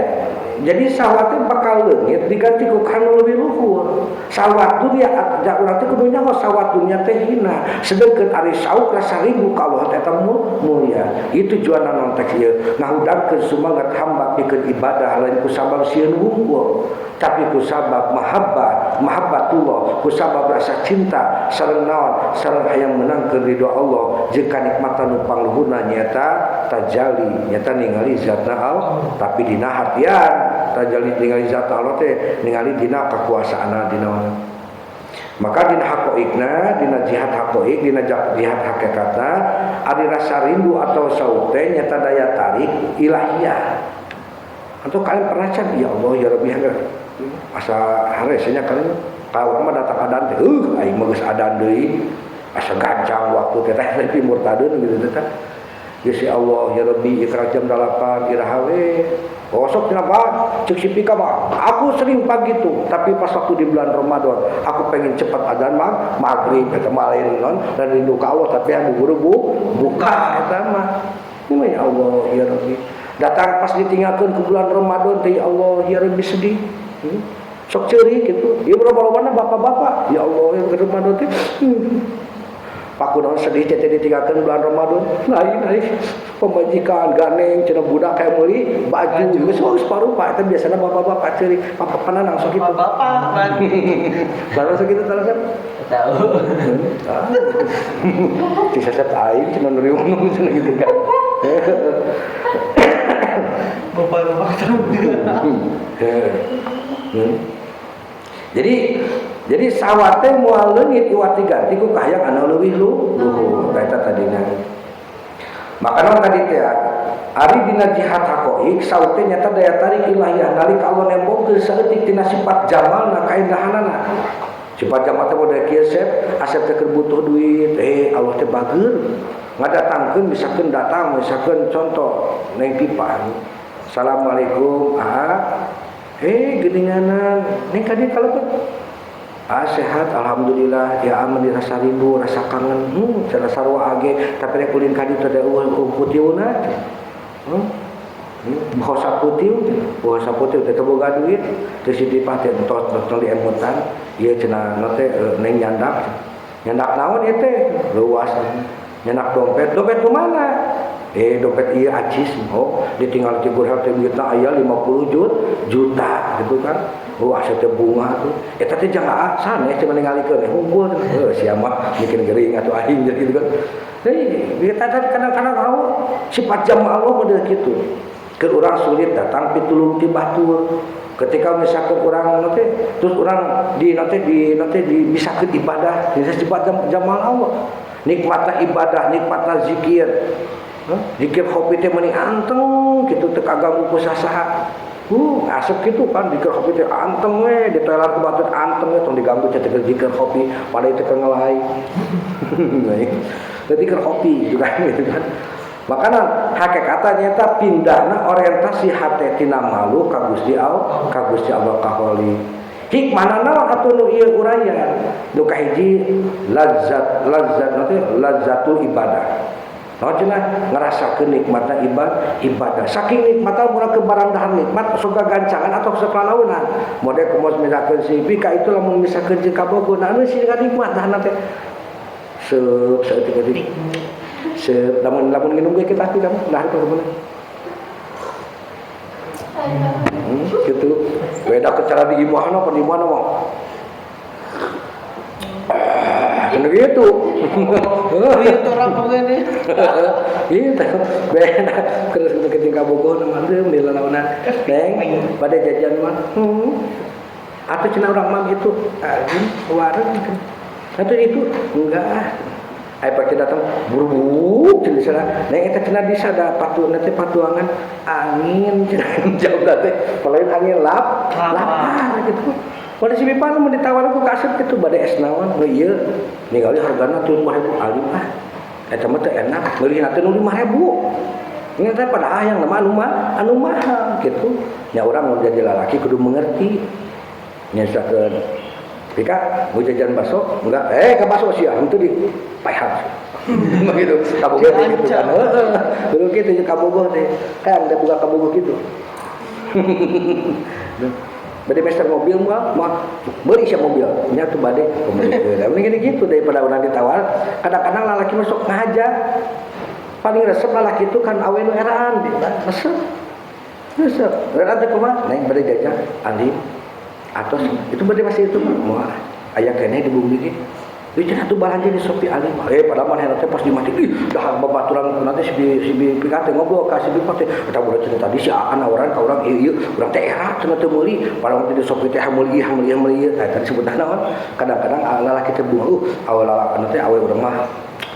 jadi sahwatnya bakal leungit diganti ku kanu leuwih luhur. Sahwat dunia urang teh kudu nyaho sahwat dunia teh hina. Sedengkeun ari sauk rasa rindu ka Allah teh eta mulia. Itu tujuanna naon teh ieu ngahudangkeun sumangat hamba pikeun ibadah lain ku sabab sieun wungkul, tapi ku sabab mahabbah, mahabbatullah, ku sabab rasa cinta sareng naon sareng hayang meunangkeun ridho Allah jeung kanikmatan nu pangluhurna nyaeta tajalli, nyaeta ningali zatna Allah, tapi dina hatian tajalli ningali zat Allah teh ningali dina kekuasaanna dina. Maka dina haqoiqna, dina jihad haqoiq, dina jihad hakikatna ari rasa rindu atau saut teh nyata daya tarik ilahiyah. Atau kalian pernah can ya Allah ya Rabbi Asa haresnya kan ka urang mah datang adan teh aing mah geus adan deui asa gancang waktu teh teh murtadun gitu teh. Ya Allah ya Rabbi ikra jam 8 iraha we. Oh sok kenapa? Cek si Pika mah aku sering pagi tuh, tapi pas waktu di bulan Ramadan aku pengen cepat adzan maghrib eta mah lain non dan rindu ka Allah tapi yang buru-buru buka eta mah. Ini ya Allah ya Rabbi. Datang pas ditinggalkeun ke bulan Ramadan teh ya Allah ya Rabbi sedih. Sok ceurik gitu. Ieu loba-lobana bapak-bapak ya Allah yang Ramadan teh. Paku naon sedih teh ditinggalkeun bulan Ramadan. Lain lain pemajikan ganeng cenah budak kayak meuli baju geus geus parupa eta biasana bapak-bapak ceurik papa-papana langsung kitu. Bapak-bapak berarti. Langsung kitu tah kan? Tahu. Disesep aing cenah nuriung cenah gitu kan. Bapak-bapak tahu. Jadi sawat teh moal leungit iwat diganti ku kahayang anu leuwih luhur eta tadina. Maka tadi teh ari dina jihad haqaiq saut teh nyata daya tarik ilahiyah nalika Allah nembongkeun saeutik tina sifat jamalna kaindahanana. Sifat jamal teh model kieu sep, asep teh keur butuh duit, Allah teh bager. Ngadatangkeun misalkeun datang misalkeun contoh neng pipa. Assalamualaikum, ah. Geuninganan, neng ka dieu kalebet. Ah sehat alhamdulillah ya aman dirasa rindu rasa kangen cara sarua age tapi rek ulin ka dieu teh eueuh putiuna bahasa putih teh boga duit teh si dipah teh entos entos diemutan ieu cenah teh neng nyandak nyandak naon ieu teh luas nyandak dompet dompet kumaha dompet ieu acis oh ditinggal tigur teh duitna aya 50 juta gitu kan. Oh asa teh bunga tuh eta teh jangan sanes teh ningalikeun unggul heuh sia mah bikin gering atuh aing jadi gitu kan. Jadi kita kadang-kadang Allah sifat jamal Allah model kitu. Keur urang sulit datang pitulung ti batur. Ketika misalkan urang teh terus urang di nanti di misalkan ibadah, di sifat jamal Allah. Nikmatna ibadah, nikmatna zikir. Zikir kopi teh meuni anteng kitu teu kaganggu ku sasaha. Asup gitu kan zikir kopi teh anteng we ditelar ku batur anteng we tong diganggu teh zikir kopi pada itu keur ngelai. Jadi zikir kopi gitu kan gitu kan. Makana hakikatna nyata pindahna orientasi hate tina malu ka Gusti Allah, ka Gusti Allah ka Khalik. Hikmahna naon atuh nu ieu uraian? Nu kahiji lazat nanti lazzatul ibadah. Naon cenah ngarasakeun nikmatna ibadah. Saking nikmatna murah ke barang dahar nikmat sok gancangan atau sok lalaunan. Mode kumaha misalkeun si Pika itu lamun misalkeun jeung kabogoh anu sih nikmat dahana teh. Seup saeutik-eutik. Seup lamun lamun nginum ge kita kamu dahar ka mana? Gitu. Beda ke cara di imahna apa di mana mah. Kan gitu. Itu rampung ini. Gitu. Beda terus ketika bogoh mah deum di lalaunan. Neng, pada jajan mah. Atau cenah urang mah gitu. Anjing wareg gitu. Atau itu enggak ah. Ai pake datang buru-buru cenah sana. Neng eta cenah bisa da patu nanti patuangan angin cenah jauh teh. Lain angin lapar gitu. Pada si Pipa mun ditawar ku kasep kitu bade es naon nu ieu ningali hargana 3000 alim ah. Eta mah teu enak meulina teh nu 5000. Nya teh padahal yang nama anu mahal gitu. Nya urang mun jadi lalaki kudu mengerti. Nya sakeun Pika mau jajan bakso enggak ke bakso sia henteu di paehan. Begitu kabogoh teh gitu kan. Heeh. Kudu kitu jeung kabogoh teh. Kan teh buka kabogoh kitu. Bade meser mobil mah meuli sia mobil nya tuh bade pemilik. Da mending gitu daripada urang ditawar. Kadang-kadang lalaki masuk ngahaja. Paling resep lalaki itu kan awe nu eraan resep. Resep. Eraan teh kumaha? Neng bade jajan alim. Atos itu bade masih itu mah aya keneh di bumi ge. Ieu cenah tuh balanja di Shopee alim. Padahal manehna teh pas dimati ih dah babaturan nanti si Pika teh ngobrol ka si Pika teh eta budak cenah tadi si Aan nawaran ka urang ieu urang teh era cenah teu meuli padahal teh di Shopee teh meuli meuli tah tadi sebutan naon kadang-kadang lalaki teh bunga awe lalaki teh awe urang mah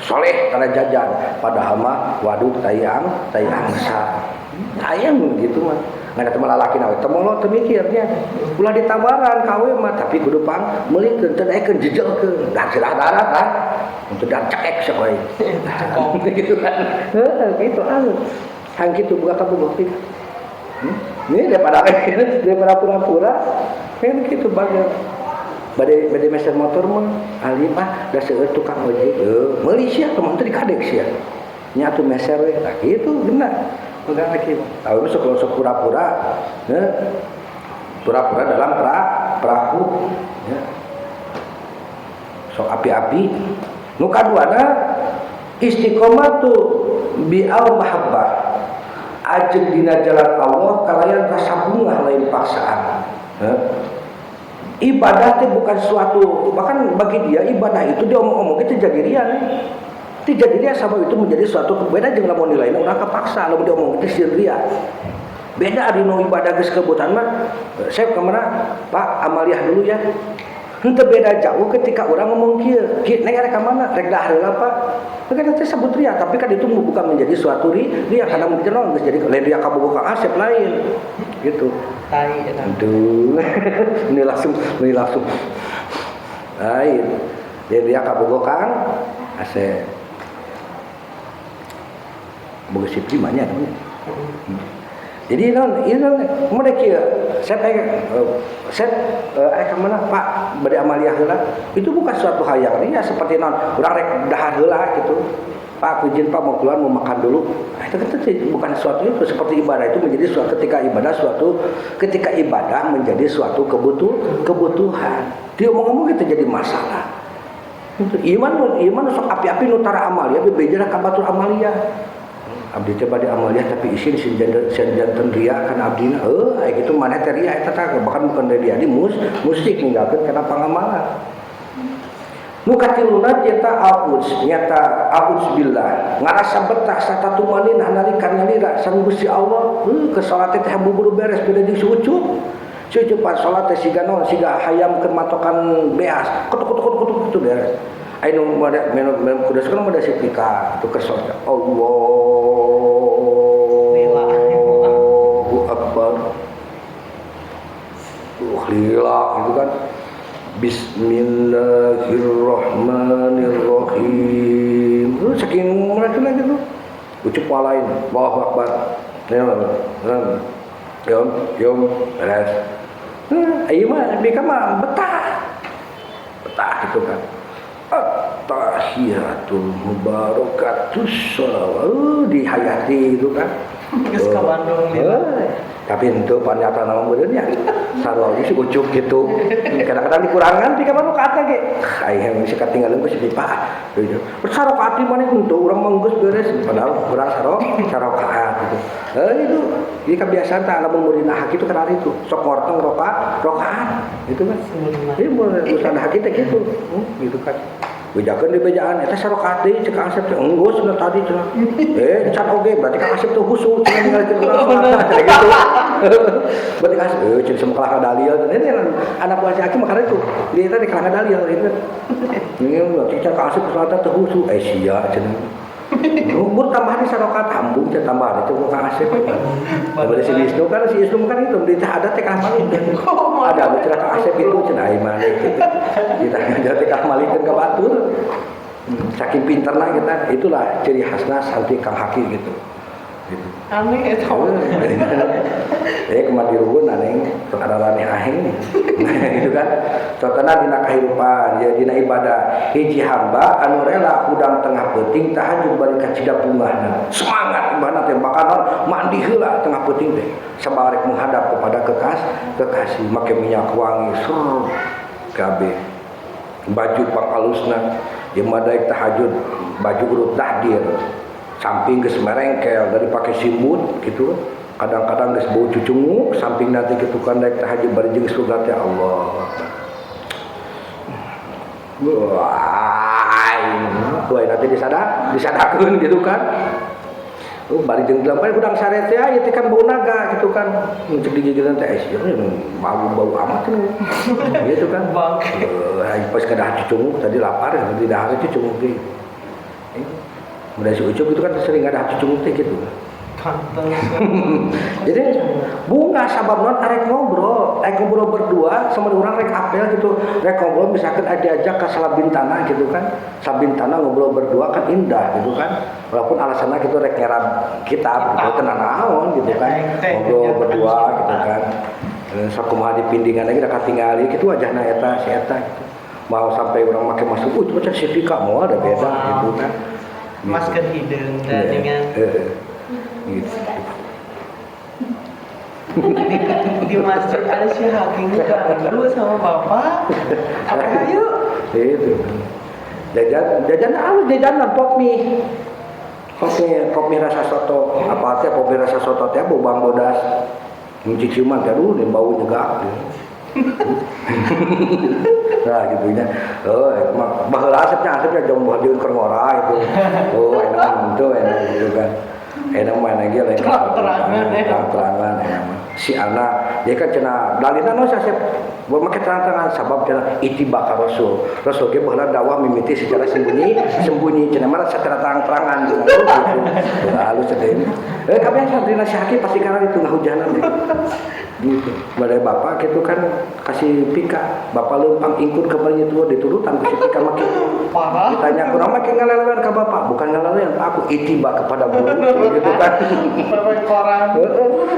soleh kana jajan padahal mah waduk tai angsa. Ayam gitu mah. Ngan eta mah lalaki na we teu molot teu mikirnya. Ulah ditawaran kawe mah tapi kudu pang meulikeun teu daekeun jejelkeun. Da sirah darat kan. Teu dan cekek sok we. Gitu kan. Heuh gitu anu. Hang kitu buka kabogoh teh. Ini daripada daripada pura-pura kan gitu bager. Bade bade meser motor mah alim ah da seueur tukang ojek. Heuh, meuli sia teman teh dikadek sia. Nya atuh meser we tah kitu bener. Pegang lagi. Tahu sok sok pura-pura, ya. Pura-pura dalam perahu, ya. Sok api-api. Nu kaduana istiqomah tu bi al mahabbah. Ajeg dina jalan Allah kalayan rasa bungah lain paksaan. Ya. Ibadah teh bukan suatu, bahkan bagi dia ibadah itu dia omong-omong itu jadi ria. Itu jadi ria sama itu menjadi suatu beda jeung lamun nilai urang kepaksa lamun dia omong itu sieun ria. Beda ari nu ibadah geus kebutuhan mah saya ke mana Pak amaliah dulu ya. Henteu beda jauh ketika orang ngomong kieu, kieu neng arek ka mana? Rek dahar heula Pak. Kan itu sebut ria, tapi kan itu bukan menjadi suatu ria karena mungkin naon geus jadi lain ria kabogoh Kang Asep lain. Gitu. Tai eta. Aduh. Ini langsung, ini langsung. Lain. Lain ria kabogoh Kang Asep. Boga si Prima nya namanya. Jadi non, ini non, mereka kieu, saya pengen, saya ka mana Pak bade amaliah heula. Itu bukan suatu hal yang ria seperti non, urang rek dahar heula gitu. Pak, aku izin Pak mau keluar mau makan dulu. Nah, itu kan bukan suatu itu seperti ibadah itu menjadi suatu ketika ibadah suatu ketika ibadah menjadi suatu kebutuhan. Dia omong-omong itu jadi masalah. Itu iman iman sok api-api nu tara amalia bebeja ka batur amalia. Abdi teh bade amalia tapi isin sin janten ria kan abdina. Heuh aya kitu maneh teh ria eta tah bahkan bukan dari dia di musik ninggalkeun kana pangamalan. Nu katiluna nyata auds nyata auds billah ngarasa betah satatumaninah nalika nyalira sareng Gusti Allah. Heuh ke salat teh buru-buru beres beda jeung si Ucup. Si Ucup pas salat teh siga naon siga hayam keur matokan beas ketuk ketuk ketuk ketuk gitu beres. Aya nu mada minum kudas kan mada si pika itu keur salat Allahu Akbar. Lila gitu kan. Bismillahirrahmanirrahim. Lu saking mereka lagi tuh. Ucup lain. Allahu Akbar. Yom, yom, beres. Ayo mah mereka mah betah. Betah gitu kan. At-tahiyatul mubarakatus sholawat dihayati itu kan. Geus ka Bandung dia. Tapi itu pernyataan nama meureun nya. Sarua si Ucup gitu. Kadang-kadang dikurangan di kamar rakaat ge. Aing geus katinggalan ku si Pipa. Gitu. Sarakaat maneh henteu urang mah geus beres padahal kurang sarakaat gitu. Itu jadi kebiasaan tah lamun murid hak itu kan itu sok ngortong rakaat gitu kan. Ieu mun urusan hak teh gitu. Gitu kan. Bejakeun di bejaan eta sarakaat deui cek Kang Asep teh enggeus cenah tadi cenah. Can oge berarti Kang Asep teh khusyuk cenah ninggalkeun urang salat cenah gitu. Berarti Kang Asep cenah semua kalah dalil. Ini anak buah si Aki mah karena itu. Dia tadi kalah dalil gitu. Ini berarti Kang Asep salat teh khusyuk sia cenah. Umur tambahan di sarokat hambung cenah tambahan itu Kang Asep. Berarti si Wisnu kan si Wisnu kan itu di ada teh kalah malik. Ada cenah Kang Asep itu cenah ai maneh gitu. Kita ngajar teh kalah malikeun ka batur. Saking pinterna kita, itulah ciri khasna santri Kang Haki gitu. Gitu. Aneh itu. Kemari ruhun aneh, perkara aneh aheng. Gitu kan. Contohna dina kahirupan, ya dina ibadah. Hiji hamba anu rela hudang tengah peuting tahajud bari kacida bungahna. Semangat ibadahna teh bakalan mandi heula tengah peuting teh. Sabarek menghadap kepada kekasih make minyak wangi ser kabeh. Baju pangkalusna ieu mah daek tahajud baju urut dahdir. Samping geus merengkel dari pakai simbut gitu. Kadang-kadang geus bau cucunguk samping nanti gitu kan daek tahajud bari jeung surga teh Allah. Wah, wah nanti disadakeun gitu kan. Bari jeung dilampahan gudang sare teh aya teh kan bau naga gitu kan. Cek digigilan teh sia bau amat cenah. Gitu kan. Pas kada cucunguk tadi lapar tadi dahar cucunguk ge. Udah si Ucup itu kan sering ada cucunguk teh gitu. Kantor. Jadi bunga sabab non arek ngobrol berdua sama orang rek apel gitu, rek ngobrol misalkan diajak ke Salabintana gitu kan. Salabintana ngobrol berdua kan indah gitu kan. Walaupun alasannya gitu rek nyerap kitab gitu tenang naon gitu kan. Ngobrol berdua gitu kan. Sakumaha di pindingan lagi da katingali gitu wajahna eta si eta gitu. Mau sampai orang make masuk, itu macam si Fika mau ada beda gitu kan. Masker hidung dan dengan gitu. Di masjid ada si Hakim ganggu sama bapak. Apa yuk? Itu. Jajan halus jajanan pop mie. Pop mie rasa soto. Apa teh pop mie rasa soto teh bau bang bodas. Menciciuman teh aduh bau nyegak. Nah gitu nya. Oh, baheula asepnya jauh jeung keur ngora itu. Oh, enak henteu enak gitu kan. Enak mah lagi lain terang-terangan enak mah. Si anak dia kan cenah dalilna nu sasep make terang-terangan sabab cenah ittiba ka Rasul. Rasul ge baheula dakwah mimiti secara sembunyi cenah mah secara terang-terangan gitu. Halus teh. Kabeh santri nasihati pasti karena itu ngahujanan deh. Gitu. Badai bapak gitu kan kasih pika, bapak leumpang ingkut ke barinya tua diturutan ku si pika make. Parah. Ditanya kunaon make ngalelewan ka bapak, bukan ngalelewan aku ittiba kepada guru gitu kan. Koran.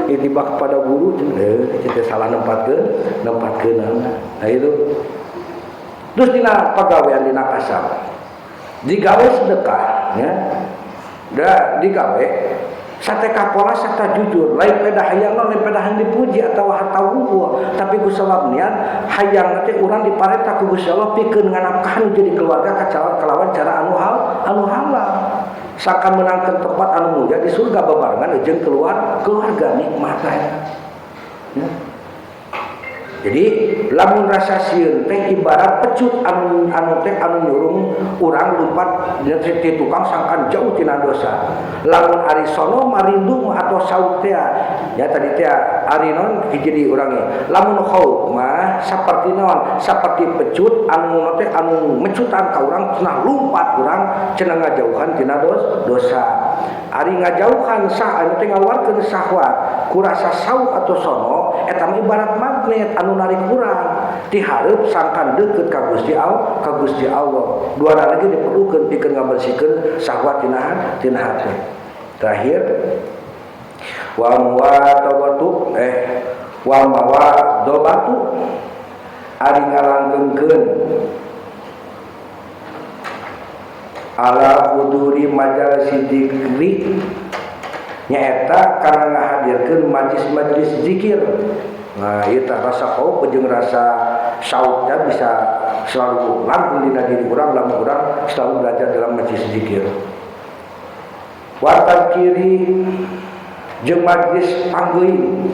Ittiba kepada guru, kita salah nempatkeun nah itu. Terus dina pagawean dina kasab. Digawe sedekah ya. Da digawe sate kapola serta jujur lain peda hayang lain peda hayang dipuji atau harta wungkul tapi ku sabab niat hayang teh urang diparentah ku Gusti Allah pikeun nganapkahan jadi keluarga kalawan cara anu anu halal sangka menangkeun tempat anu mulia di surga babarengan jeung keluarga nikmat ya. Jadi lamun rasa sieun teh ibarat pecut anu teh anu nyurung urang lumpat dina ti tukang sangkan jauh tina dosa. Lamun ari sono marindu atau saut teh ya tadi teh ari naon hiji di urang ge. Lamun khauf mah saperti naon? Saperti pecut anu teh anu mecutan ka urang cenah lumpat urang cenah ngajauhan tina dosa. Ari ngajauhan sah anu teh ngaluarkeun syahwat ku rasa saut atau sono eta mah ibarat magnet anu narik urang dihareup sangkan deukeut ka Gusti Allah, ka Gusti Allah. Dua lagi diperlukeun pikeun ngabersihkeun syahwat tina hate. Terakhir wa muwatawatu wa mawadobatu ari ngalanggengkeun ala huduri majalis dzikri nyaeta kana ngahadirkeun majlis-majlis zikir. Nah, ieu tah rasa khauf jeung rasa sautnya bisa selalu langgeng dina diri urang lamun urang selalu belajar dalam majlis zikir. Wa tadkiri jeung majlis panggeuing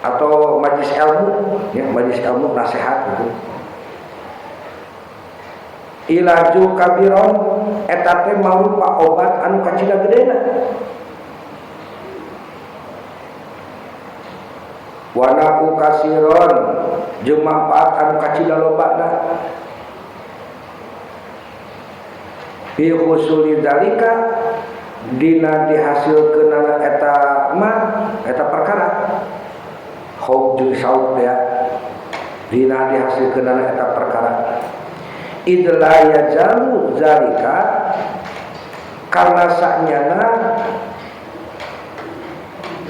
atau majlis ilmu ya, majlis ilmu nasihat gitu. Ilaju kabiron eta teh marupa obat anu kacida gedena. Wanaku kasiron jeung manfaat anu kacida lobana. Fi husuli zalika dina dihasilkeunana eta ma eta perkara khauf jeung saut ya dina dihasilkeunana eta perkara idla yajalu zalika karena saknyana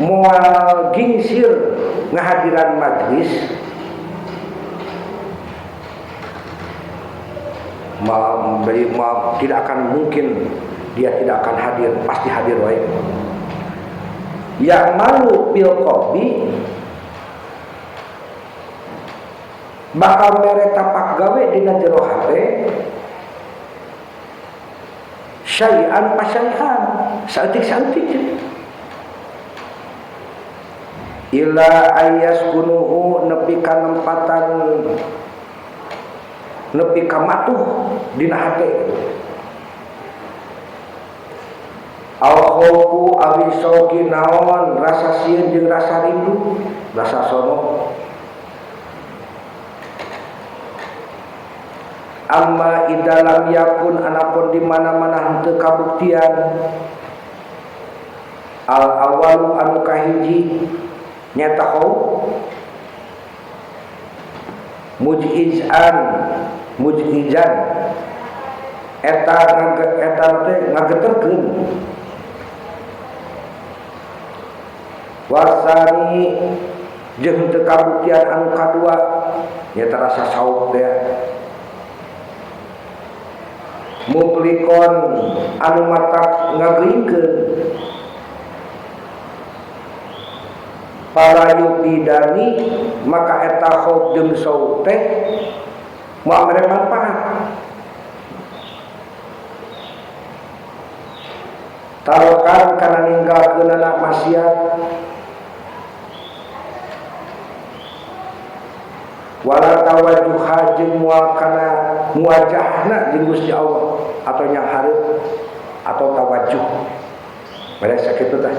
moal gingsir ngahadiran majlis tidak akan mungkin dia tidak akan hadir, pasti hadir wae. Yang malu bil qalbi bakal mere tapak gawe dina jero hate syai'an pasyai'an saeutik-saeutik ila ayas kunuhu nepi ka nempatan nepi ka matuh dina hate al khaufu awi sauki naon rasa sieun jeung rasa rindu rasa sono amma idalam yakun anapun di mana-mana henteu kabuktian Al awal anu kahiji nyata khauf mujizan mujizan eta eta teh ngageterkeun wasani jeung teu kabuktian anu kadua nyata rasa saub teh muplikon anu matak ngageuingkeun para yupidani maka eta khauf jeung saub teh moal mere manfaat tarokan kana ninggalkeunana maksiat wala tawajjuha jeung moal kana muwajahna jeung Gusti Allah atau nyang hareup atau tawajjuh beres sakitu tah.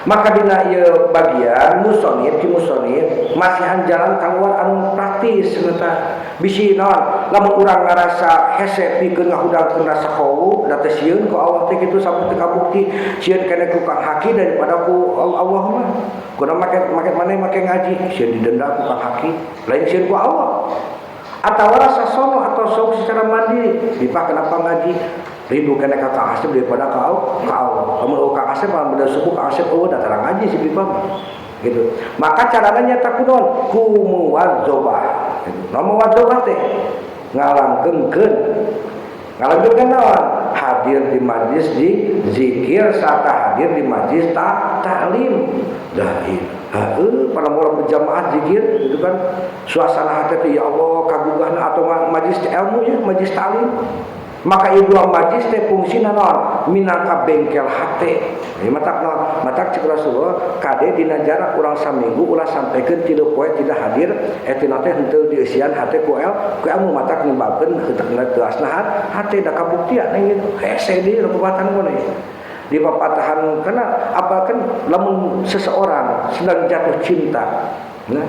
Maka dina ieu bagian musonif ki musonif masihan jalan keluar anu praktis eta bisi naon lamun urang ngarasa hese pikeun ngahudangkeun rasa khauf da teh sieun ku Allah teh kitu sampai teu kabukti sieun keneh ku Kang Haki daripada ku Allah mah kudu make maneh make ngaji sieun didenda ku Kang Haki lain sieun ku Allah atau rasa sono atau sok secara mandiri dipah kenapa ngaji rindu kena ka Kang Asep daripada ka Allah. Lamun Kang Asep mah beda suku Kang Asep eueuh da tarang ngaji si Pipa gitu. Maka carana nyata kunaon ku muwadzabah. Naon muwadzabah teh ngalangkeungkeun. Ngalangkeungkeun naon? Hadir di majlis di zikir sarta hadir di majlis taklim. Dah heuh pada orang berjamaah zikir gitu kan. Suasana hati teh ya Allah kagugahna atau majlis ilmu ya, majlis taklim. Maka ieu dua majlis teh fungsina naon minangka bengkel hate. Ieu matak naon? Matak cek Rasulullah kade dina jarak urang saminggu ulah sampaikeun 3 poe tidak hadir eta teh henteu dieusian hate ku ilmu matak nyebabkeun henteu teasna hate da kabuktian gitu. Hese deui pepatahan mun di pepatahan karena apa kan lamun seseorang sedang jatuh cinta nah,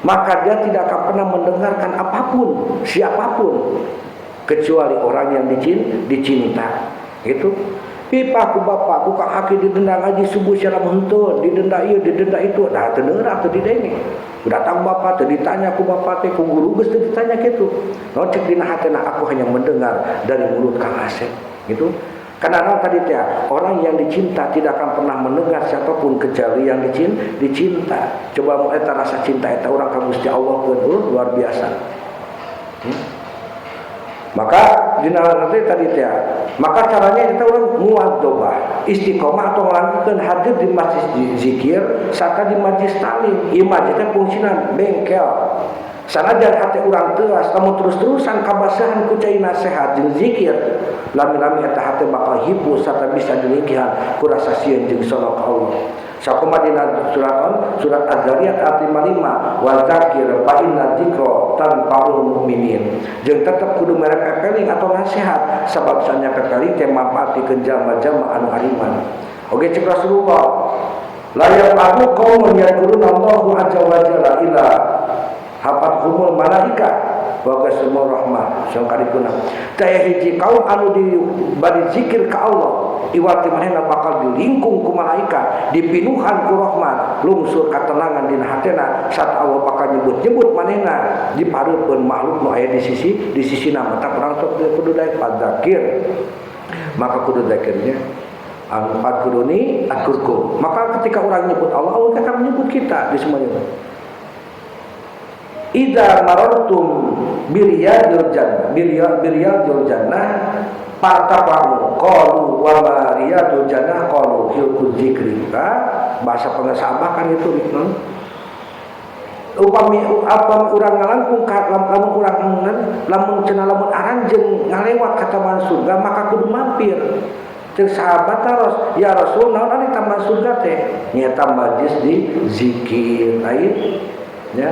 maka dia tidak akan pernah mendengarkan apapun siapapun kecuali orang yang dicinta gitu. Pipa ku bapak ku Kang Haki didenda ngaji subuh secara henteu didenda ieu didenda itu dah teu neurak teu didenge datang bapak teu ditanya ku bapak teh ku guru geus teu ditanya kitu naon cek dina hatena aku hanya mendengar dari mulut Kang Asep gitu. Karena tadi teh orang yang dicinta tidak akan pernah mendengar siapapun kecuali yang dicinta. Coba mu eta rasa cinta eta urang ka Gusti Allah keun luar biasa. Maka dina nanti tadi teh maka caranya kita orang muwadzabah istiqomah atau melanjutkan hadir di majlis zikir serta di majlis taklim. Ieu majlis teh fungsina bengkel. Sanajan hate urang teuas lamun terus-terusan kabasahan ku cai nasihat jeung zikir lami-lami eta hate bakal hipu sarta bisa dilingkihan ku rasa sieun jeung sono ka Allah. Sakumaha dina surat Az-Zariyat ayat 55 wa dzakir fa inna dzikra tanfa'ul mu'minin. Jeung tetep kudu mere pepeling atau nasihat sabab sanya pepeling teh manfaat pikeun jalma-jalma anu ariman. Oge cek Rasulullah la yaqalu qaumun yadhkuruna Allahu azza wa jalla ila hafat humul malaika wa kasumur rahmah sang karipuna. Taya hiji kaum anu di bari zikir ka Allah iwati manehna bakal dilingkung ku malaikat dipinuhan ku rahmat lungsur katenangan dina hatena saat Allah bakal nyebut-nyebut manehna dipareupeun makhluk nu aya di sisina mata urang sok kudu daek padzakir maka kudu zakirnya angkat kuduni akurku maka ketika orang nyebut Allah Allah akan menyebut kita di semuanya. Idza marartum biriyadil jannah biriyadil jannah partapamu qalu wa ma riyadul jannah qalu hilqul zikri. Bahasa pengesabah kan itu upami apa urang ngalangkung ka lamun urang lamun cenah lamun aranjeun ngalewat ka taman surga maka kudu mampir. Cek sahabat taros ya Rasul naon ari taman surga teh nyata majlis di zikir lain ya.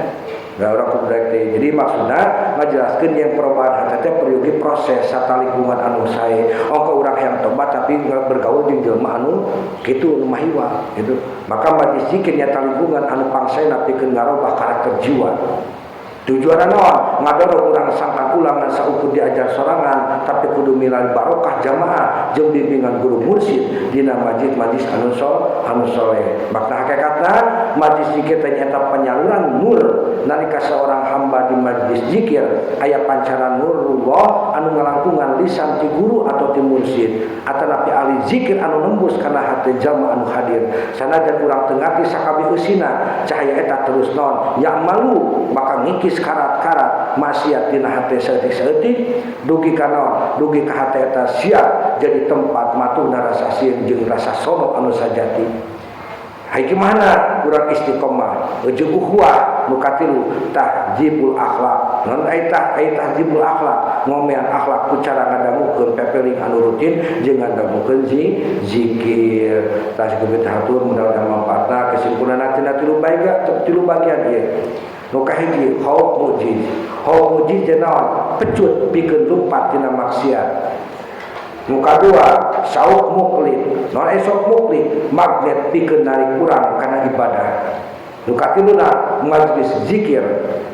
Gak orang kudu teh. Jadi maksudna ngajelaskeun yang perubahan hati teh peryogi proses sarta lingkungan anu sae. Ongko urang hayang tobat tapi bergaul jeung jelema anu kitu nu mahiwa gitu. Maka majlis zikir nyata lingkungan anu pangsaena pikeun ngarobah karakter jiwa. Tujuan naon? Ngadorong urang sangkan ulangan saukur diajar sorangan, tapi kudu milari barokah jamaah jeung bimbingan guru mursyid dina majlis-majlis anu anu soleh. Makna hakikatna majlis zikir teh nyaeta penyaluran nur nalika seorang hamba di majlis zikir aya pancaran nurullah anu ngalangkungan lisan ti guru atau ti mursyid atanapi ahli zikir anu nembus kana hati jamaah anu hadir. Sanajan urang teu ngarti sakabeh eusina, cahaya eta terus non yang malu maka ngikis karat-karat maksiat dina hate saeutik-saeutik dugi ka naon, dugi ka hate eta siap jadi tempat matuhna rasa sieun jeung rasa sono anu sajati. Hai, gimana kurang istiqomah jeung ukhuwah? Nu katilu, tahdzibul akhlak. Non ai tah ai tahdzibul akhlak, ngomean akhlak ku cara ngadangukeun pepeling anu rutin jeung ngadangukeun zikir. Tah, kitu hatur, mudah-mudahan manfaatna. Kesimpulanna tina tilu bagian, tilu bagian ieu. Nu kahiji, khauf mujiz. Khauf mujiz naon? Pecut pikeun lumpat tina maksiat. Nu kadua, sauk muklik. Non esok muklik, magnet pikeun narik urang kana ibadah. Nu katiluna, majlis zikir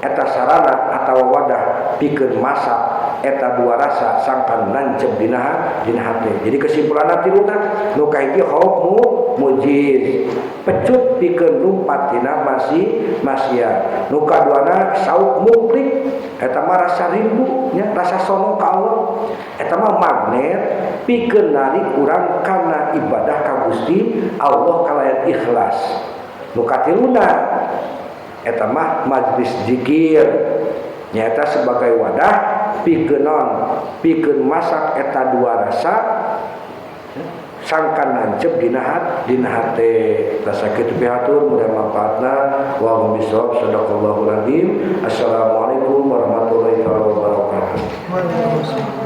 eta sarana atawa wadah pikeun masak eta dua rasa sangkan nancep dina dina hate. Jadi kesimpulanna tiluna, nu kahiji khauf mujiz, pecut pikeun lumpat tina masih maksiat. Nu kaduana, sauk muklik, eta mah rasa rindu nya, rasa sono ka Allah, eta mah magnet pikeun narik urang kana ibadah ka Gusti Allah kalayan ikhlas. Nu katiluna eta mah majlis zikir, nyata sebagai wadah pikeun non pikeun masak eta dua rasa sangkan nancep dina dina hate. Rasa kitu pihatur, mudah manfaatna. Wa bisawab, sadaqallahul azim. Assalamualaikum warahmatullahi wabarakatuh. Waalaikumsalam.